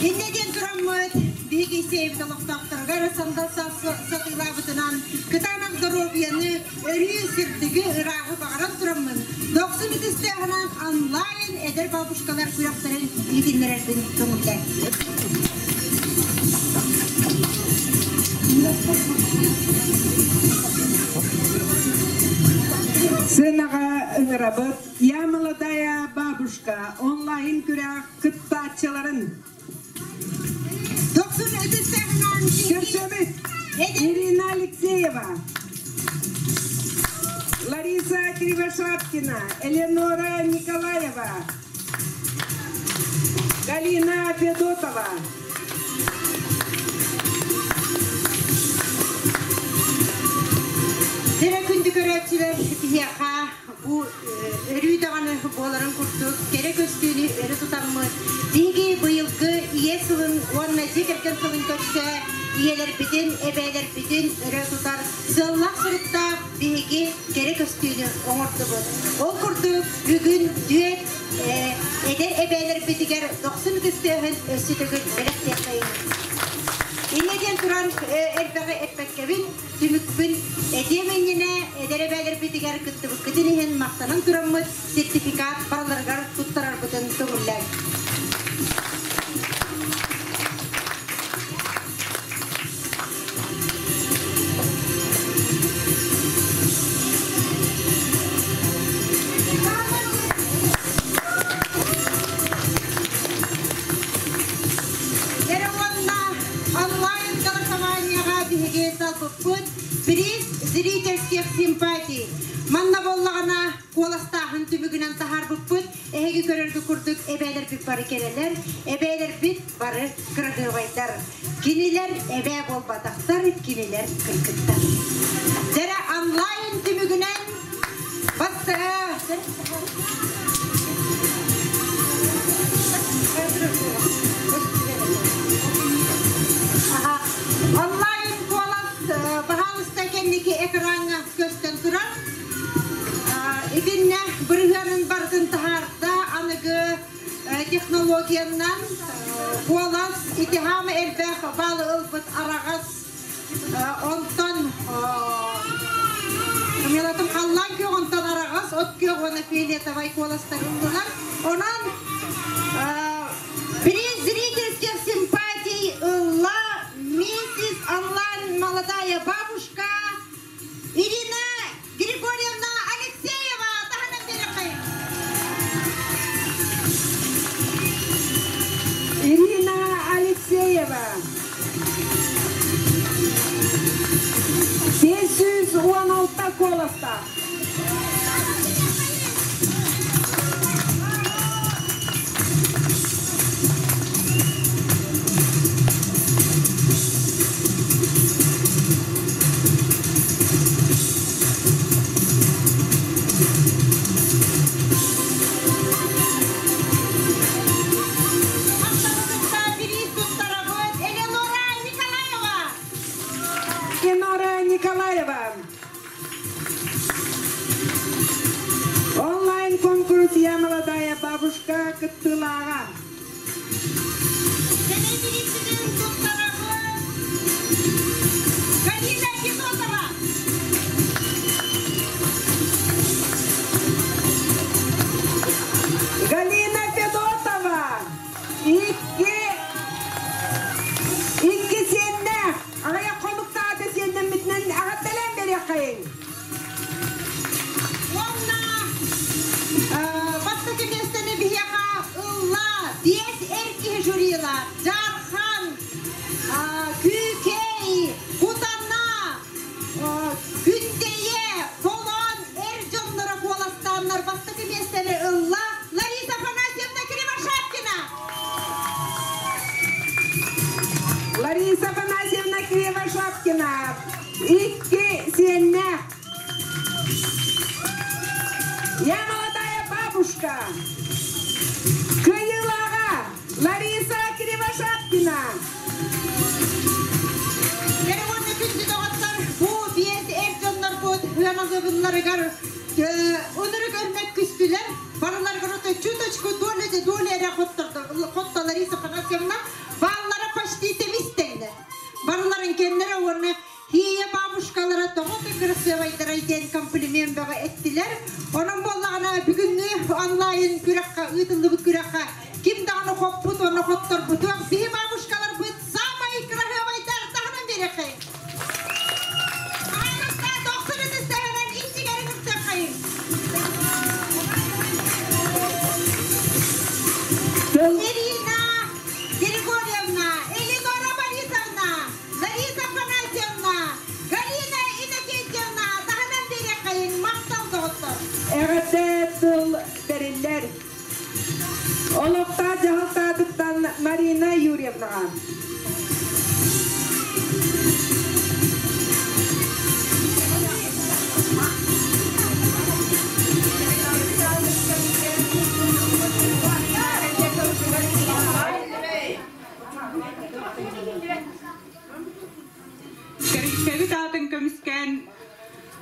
Инньэ диэн тураммыт, биһиги Сиэйэбит олохтоохторугар сандал сатыылаабытынан кытаанах доруобуйаны, өрүү сырдыгы, ырааһы баҕаран тураммын, дохсун ытыстыаһынан онлайн эдэр бабушкалар күрэхтэрин иһитиннэрэрбин көҥүллээ. Сыанаҕа ыҥырабыт «Я молодая бабушка» онлайн күрэх кыттааччыларын. Дохсун ытыстыаһынан Көрсөбүт Ирина Алексеева, Лариса Кривошапкина, Элеонора Николаева, Галина Федотова. Дэрэ күндү көрөөччүлэр биһиэхэ бу өрүү даҕаны буоларын курдук кэрэ көстүүнү өрө тутаммыт биһиги быйылгы ийэ сылын уонна дьиэ кэргэн сылын көрсө ийэлэрбитин, эбээлэрбитин өрө тутар сыаллаах соруктаах биһиги кэрэ көстүүнү оҥордубут. Ол курдук бүгүн дүөт эдэр эбээлэрбитигэр дохсун ытыстыаһын өссө төгүл бэлэхтиэххэйиҥ. Инньэ диэн туран элбэҕи эппэккэбин, түмүкпүн этиэм иннинэ эдэр эбээлэрбитигэр кыттыбыккытын иһин махтанан тураммыт сертификат барыларыгар туттарарбытын көҥүллээҥ. Эрэ уонна онлайн голосованияҕа биһиги талбыппыт приз зрительских симпатий. Манна буоллаҕына куоластааһын түмүгүнэн таһаарбыппыт эһиги көрөргө курдук эбээлэрбит бары кэлэлэр, эбээлэрбит бары кыраһыабайдар. Кинилэр эбээ буолбатахтар, кинилэр кыргыттар. Дьэрэ онлайн түмүгүнэн бастаа Онлайн куолас баһаалыста кэнники экраҥҥа көстөн турар. Итиннэ бырыһыанын барытын таһаарда аныгы технологиянан куолас итиһаама элбэх баалы ылбыт араҕас онтон Милатым халлаан күөх онтон араҕас от күөх уонна фиолетовай куоластар ыллылар. Онон приз зрительских симпатий ылла миссис онлайн молодая бабушка Ирина Григорьевна Алексеева. Таһынан биэрэххэй. Ирина Алексеева. 516 куоластаах. Махталы кытта бириис туттарабыт Элеонора Николаева. Элеонора Николаева. Галина Федотова, икки икки сиэннээх, аҕыйах хонуктаата сиэннэммитинэн эҕэрдэлээн биэриэххэйиҥ. Уонна бастакы миэстэни биһиэхэ ылла биэс эр киһи жюрила Дьаархан, Күүкэй, Кутана, Күндэйэ, Толоон эр дьонноро куоластааннар бастакы миэстэни ылла Лариса Афанасьевна Кривошапкина. Лариса Афанасьевна Кривошапкина, икки сиэннээх. Я молодая бабушка. Кыайыылааҕа Лариса Кривошапкина. Уонна күндү доҕоттор, бу биэс эр дьоннорбут ыаназыбыннарыгар ынырык өрмөк күстүлэр. Барыларыгар чуточку доля доля эрэ хотто Лариса Афанасьевна бааллара почти тэбис-тэҥнэ. Барыларын кэннэрэ уонна Хия бабушкалара тоҕо да кырасыабайдара диэн комплимент бөҕө эттилэр. Онон буоллаҕына бүгүҥҥү онлайн күрэххэ ыытыллыбыт күрэххэ ким даҕаны хоппут уонна хотторбутуох биһи бабушкаларбыт саамай кыраһыабайдар таһынан биэриэххэйиҥ. Аҕыста дохсун ытыстаһынан инчигэрин ыртыаххайыҥ. Ирина Григорьевна, Элеонора Борисовна, Лариса Афанасьевна, Галина Иннокентьевна таһынан биэриэххэйиҥ махтал доҕоттор. Эҕэрдэ тыл бэриллэр. Олохтоох дьаһалтаатыттан Марина Юрьевнаҕа. Тэрилтэбит аатын көмүскээн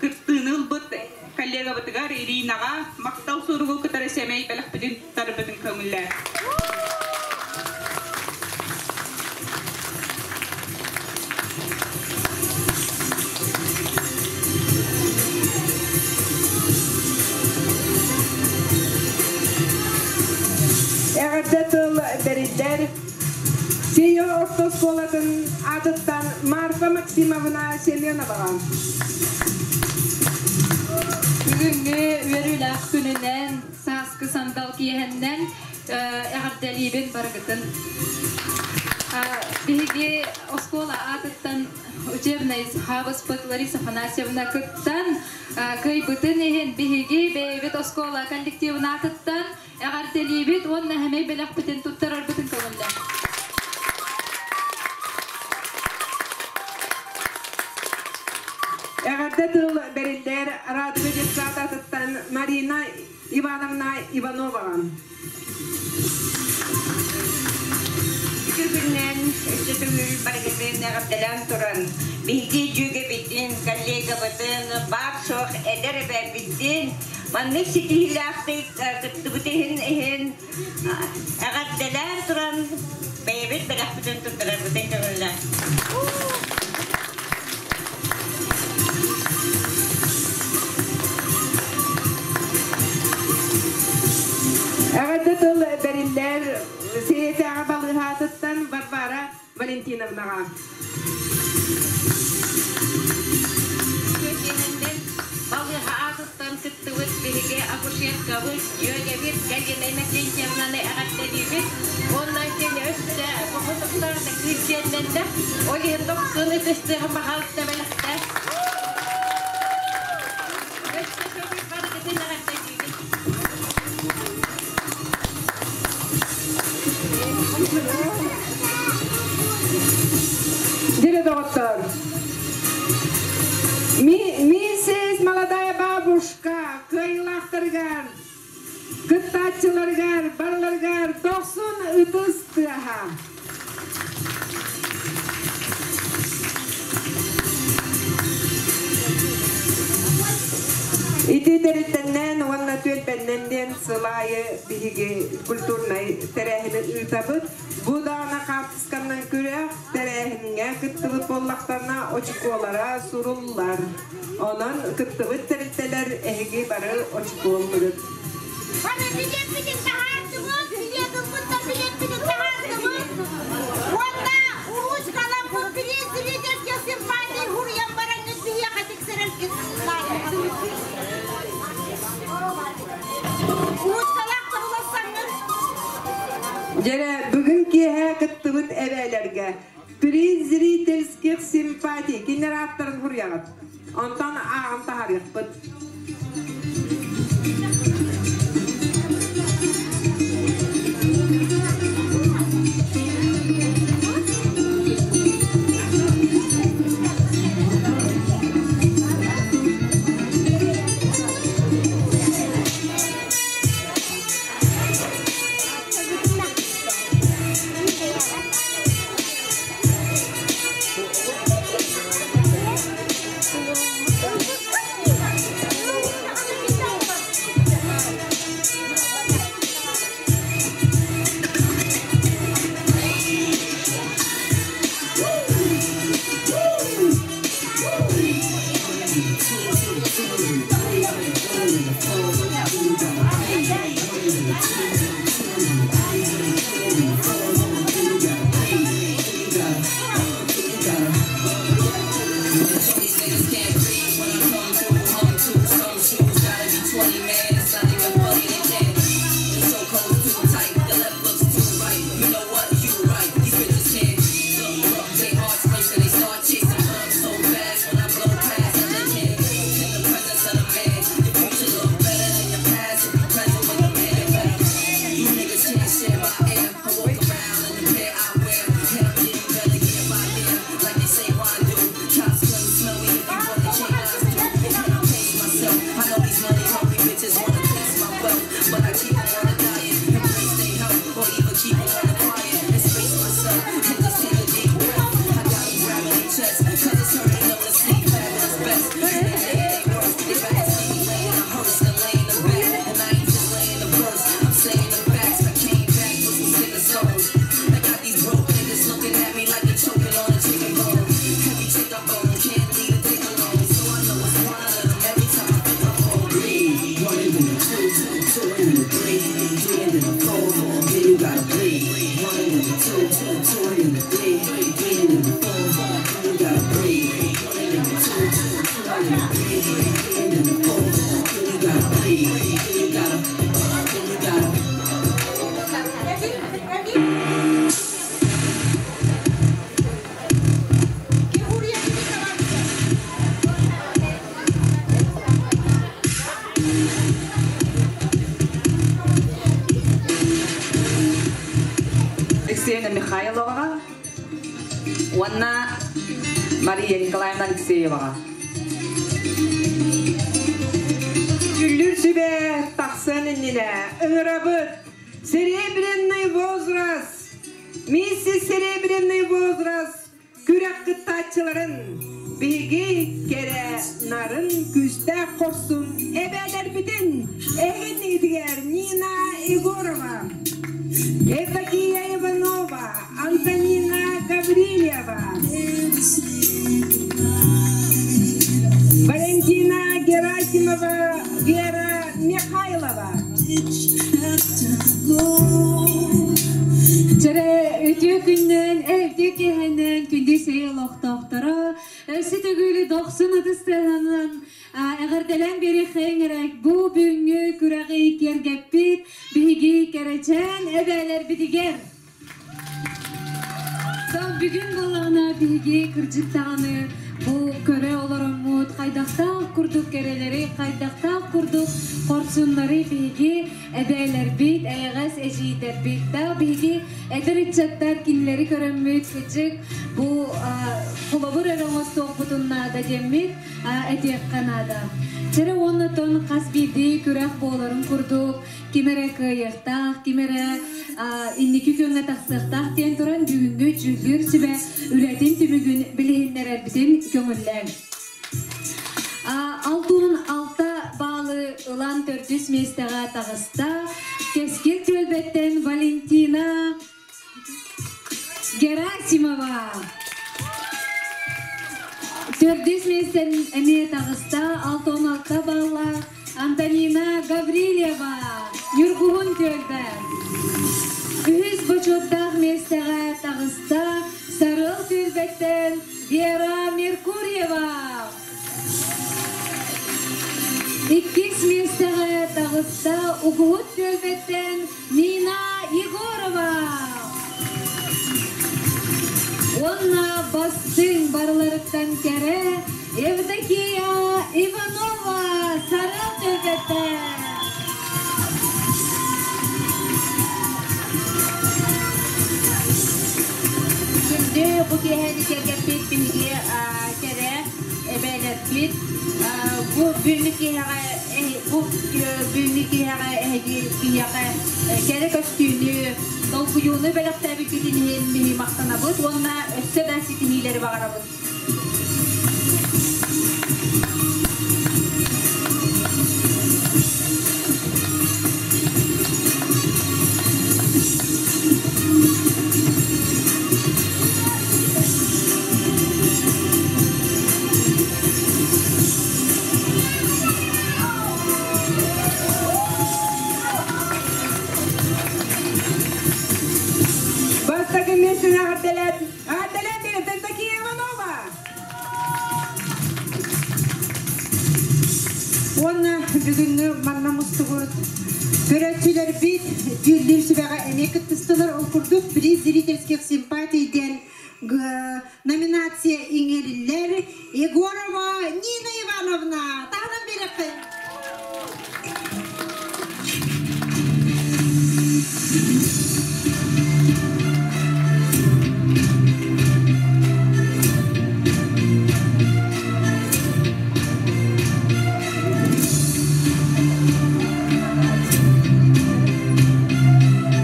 кыттыыны ылбыт коллегабытыгар Иринаҕа махтал суругу кытары сэмэй бэлэхпитин туттарбытын көҥүллээ. Эҕэрдэ тыл бэриллэр Сиэ орто оскуолатын аатыттан Марфа Максимовна Семеноваҕа. Бүгүҥҥү үөрүүлээх күнүнэн, сааскы сандал киэһэннэн эҕэрдэлиибин барыгытын. Биһиги оскуола аатыттан учебнай хаабыспыт Лариса Афанасьевна кыттан кыайбытын иһин биһиги бэйэбит оскуола коллективын аатыттан Эҕэрдэлиибит уонна сэмэй бэлэхпитин туттарарбытын көҥүллэ. Эҕэрдэ тыл бэриллэр Радуга детсадатыттан Марина Ивановна Ивановаҕа. Үтүгүнэн өссө төгүл барыгытын эҕэрдэлээн туран, биһиги дьүөгэбитин, коллегабытын, баар-суох эдэр эбээбитин Маннык ситиһиилээхтик кыттыбыт иһин иһин эҕэрдэлээн туран бэйэбит бэлэхпитин туттарарбытын көҥүллээн. Эҕэрдэ тыл бэриллэр Сиэтээҕи балыыһаатыттан Варвара Валентиновнаҕа. Балыыһа аатыттан кыттыбыт биһиги акушеркабыт, дьүөгэбит Галина Иннокентьевнаны эҕэрдэлиибит. Уонна кини өссө бохотуктаах кыыс сиэннэннэ. Ол иһин дохсун ытыстыаҕа баҕалта бэлэхтэ. Өссө төгүл барыгытын эҕэрдэлиибит. Дьире доҕоттор, миссис молодая бабушка кыайыылаахтарыгар, кыттааччыларыгар, барыларыгар дохсун ытыс тыаһа. Ити тэрилтэннэн уонна түөлбэ степеннэн диэн сыл аайы биһиги культурнай тэрээһини ыытабыт. Бу даҕаны хаартысканнан күрэх тэрээһиҥҥэ кыттыбыт буоллахтарына очукуолара суруллар. Онон кыттыбыт тэрилтэлэр эһиги бары очукуоллугут. Бары билиэппитин таһаардыбыт, билиэтин билиэппитин таһаардыбыт. Уонна уруучкаламмыт билиэт зрительских симпатий хуруйан бараҥҥыт биһиэхэ тиксэрэргит наада. Уруучкалаах туһулассаҥҥыт. Дьэрэ, бүгүн киэһэ кыттыбыт эбээлэргэ приз зрительских симпатий кинилэр ааттарын суруйаҕыт. Онтон ааҕан таһаарыахпыт. Алексеевна Михайловаҕа уонна Мария Николаевна Алексееваҕа. Дьүүллүүр сүбэ тахсан иннинэ ыҥырабыт Серебряный возраст, миссис Серебряный возраст күрэх кыттааччыларын биһиги кэрэ нарын күүстээх хорсун эбээлэрбитин эһигиннигитигэр Нина Егорова, Евдокия Иванова, Антонина Гаврильева, Валентина Герасимова, Вера Михайлова. Чэрэ үтүө күннэн, үтүө киэһэнэн күндү сэй олохтоохторо, өссө төгүлү дохсун ытыстыһанан эҕэрдэлээн биэриэххэйиҥ эрэ бу бүгүҥҥү күрэҕи киэргэппит биһиги кэрэчээн эбээлэрбитигэр. Бүгүн буоллаҕына биһиги кырдьык даҕаны бу көрө олороммут хайдахтаах курдук кэрэлэри, хайдахтаах курдук хорсуннары биһиги эбээлэрбит, эйэҕэс эдьиийдэрбит да биһиги эдэр ыччаттар кинилэри көрөммүт кырдьык бу холобур эрэ оҥостуохпутун наада диэммит этиэххэ наада. Чэрэ уонна тон хас биирдии күрэх буоларын курдук ким эрэ кыайыахтаах, ким эрэ инники күөҥҥэ тахсыахтаах диэн туран бүгүҥҥү дьүүллүүр сүбэ үлэтин түмүгүн билиһиннэрэрбитин көҥүллээҥ. 66 баалы ылан төрдүс миэстэҕэ таҕыста Кэскил түөлбэттэн Валентина Герасимова. Төрдүс миэстэн эмиэ таҕыста 66 баллаах Антонина Гаврильева, Ньургуһун түөлбэ. Үһүс бочуоттаах миэстэҕэ таҕыста Сарыал түөлбэттэн Вера Меркурьева. Иккис миэстэҕэ таҕыста Угуһут түөлбэттэн Нина Егорова. Уонна бастыҥ барыларыттан кэрэ Евдокия Иванова Сарыал түөлбэттэн. Күндү бу киэһэни кэргэппит биһиги кэрэ эбээлэрбит бу бүгүҥҥү киэһэҕэ бу бүгүҥҥү киэһэҕэ эһиги биһиэхэ кэрэ көстүүнү, долгуйууну бэлэхтээбиккитин иһин биһи махтанабыт уонна өссө да ситиһиилэри баҕарабыт. Бастакы миэстэни эҕэрдэлээн эҕэрдэлээн Евдокия Иванова. Уонна бүгүҥҥү манна мустубут көрөөччүлэрбит дьүүллүүр сүбэҕэ эмиэ кыттыстылар. Ол курдук приз зрительских симпатий диэн номинация иҥэриллэр. Егорова Нина Ивановна таһынан биэрэххин.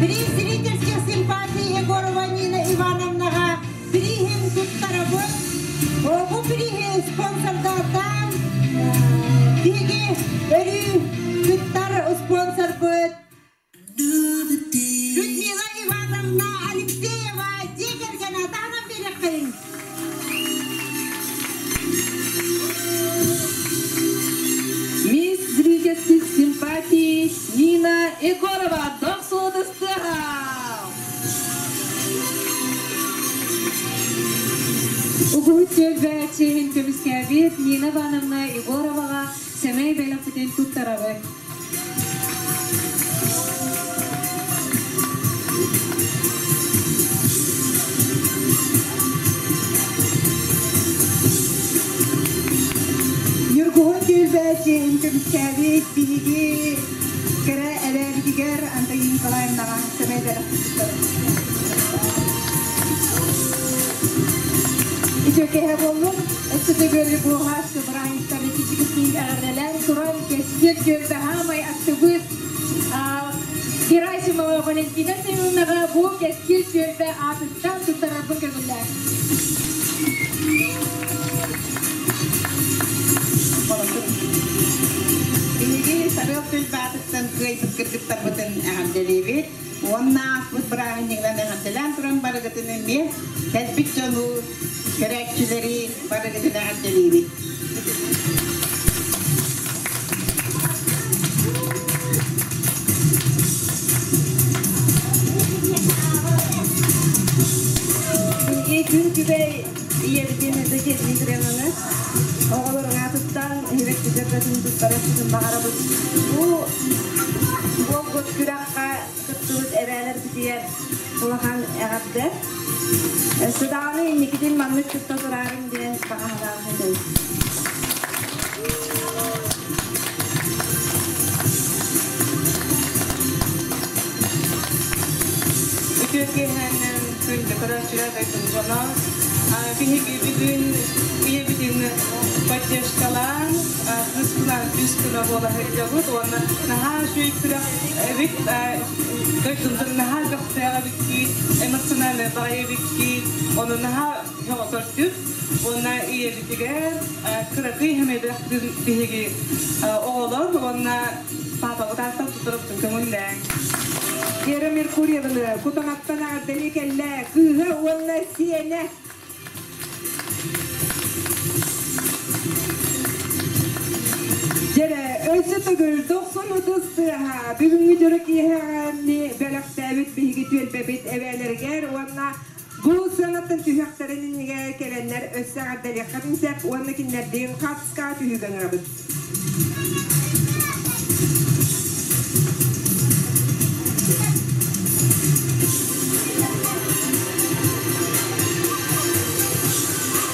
Приз зрительских симпатий Егорова Нина Ивановнаҕа бирииһин туттарабын. Бу бирииһи спонсордартан биһиги өрүү кыттар спонсорбыт Людмила Ивановна Алексеева дьиэ кэргэнэ таһынан биэриэххэйиҥ. Мисс зрительских симпатий Нина Егорова дохсуотустыаха! Угуһут түөлбэ чиэһин көмүскээбит Нина Ивановна Егороваҕа сэмэй бэлэхпитин туттарабыт. Ньургуһун түөлбэ чиэһин көмүскээбит биһиги кэрэ эбээбитигэр Антонина Николаевнаҕа сэмэй бэлэхпитин туттарабыт. Үтүөкэһэ буоллун, өссө төгүл буоһаас бырааһынньыктары кичигистиин эҕэрдэлээн туран кэскил түөлбэ хаамай актыбыыс Герасимова Валентина Семеновнаҕа бу кэскил түөлбэ аатыттан туттарарбын көҥүллээн. Биһиги Сарыал түөлбэ аатыттан кыайбыт кыргыттарбытын эҕэрдэлиибит. Уонна ааспыт бырааһынньыгынан эҕэрдэлээн туран барыгытын эмиэ кэлбит дьону, көрөөччүлэри барыгытын эҕэрдэлиибит. Биһиги күн күбэй ийэбитин Евдокия Дмитриевнаны оҕолорун аатыттан иһирик дьаргатын туттарыахпытын баҕарабыт. Бу буолбут күрэххэ кыттыбыт эбээлэрбитигэр улахан эҕэрдэ. Өссө даҕаны инникитин маннык кытта тураарыҥ диэн баҕаһалаах этим. Үтүө киэһээннэн күндү көрөөччүлэр дойдум дьоно. Биһиги бүгүн ийэбитин поддержкалаан кыыспынан үс күнэ буола сылдьабыт уонна наһаа үчүгэй күрэх эбит дойдумтан наһаа көхтөөх эбиккит, эмоциональный баҕайы эбиккит, ону наһаа көҕө көрдүк. Уонна ийэбитигэр кыракый хэмэбэхтин биһиги оҕолор уонна паапабыт ааттан туттарабытын көҥүллээҥ. Вера Меркурьеваны Кутаҥаттан эҕэрдэлии кэллэ кыыһа уонна сиэнэ. Дьэрэ, өссө төгүл дохсун ытыс тыаһа бүгүҥҥү дьоро киэһэҕэ бэлэхтээбит биһиги түөлбэбит эбээлэригэр уонна бу сыанаттан түһүөхтэрин иннигэр кэлэннэр өссө эҕэрдэлиэххитин сөп уонна кинилэрдиин хапска түһүүгэ ыҥырабыт.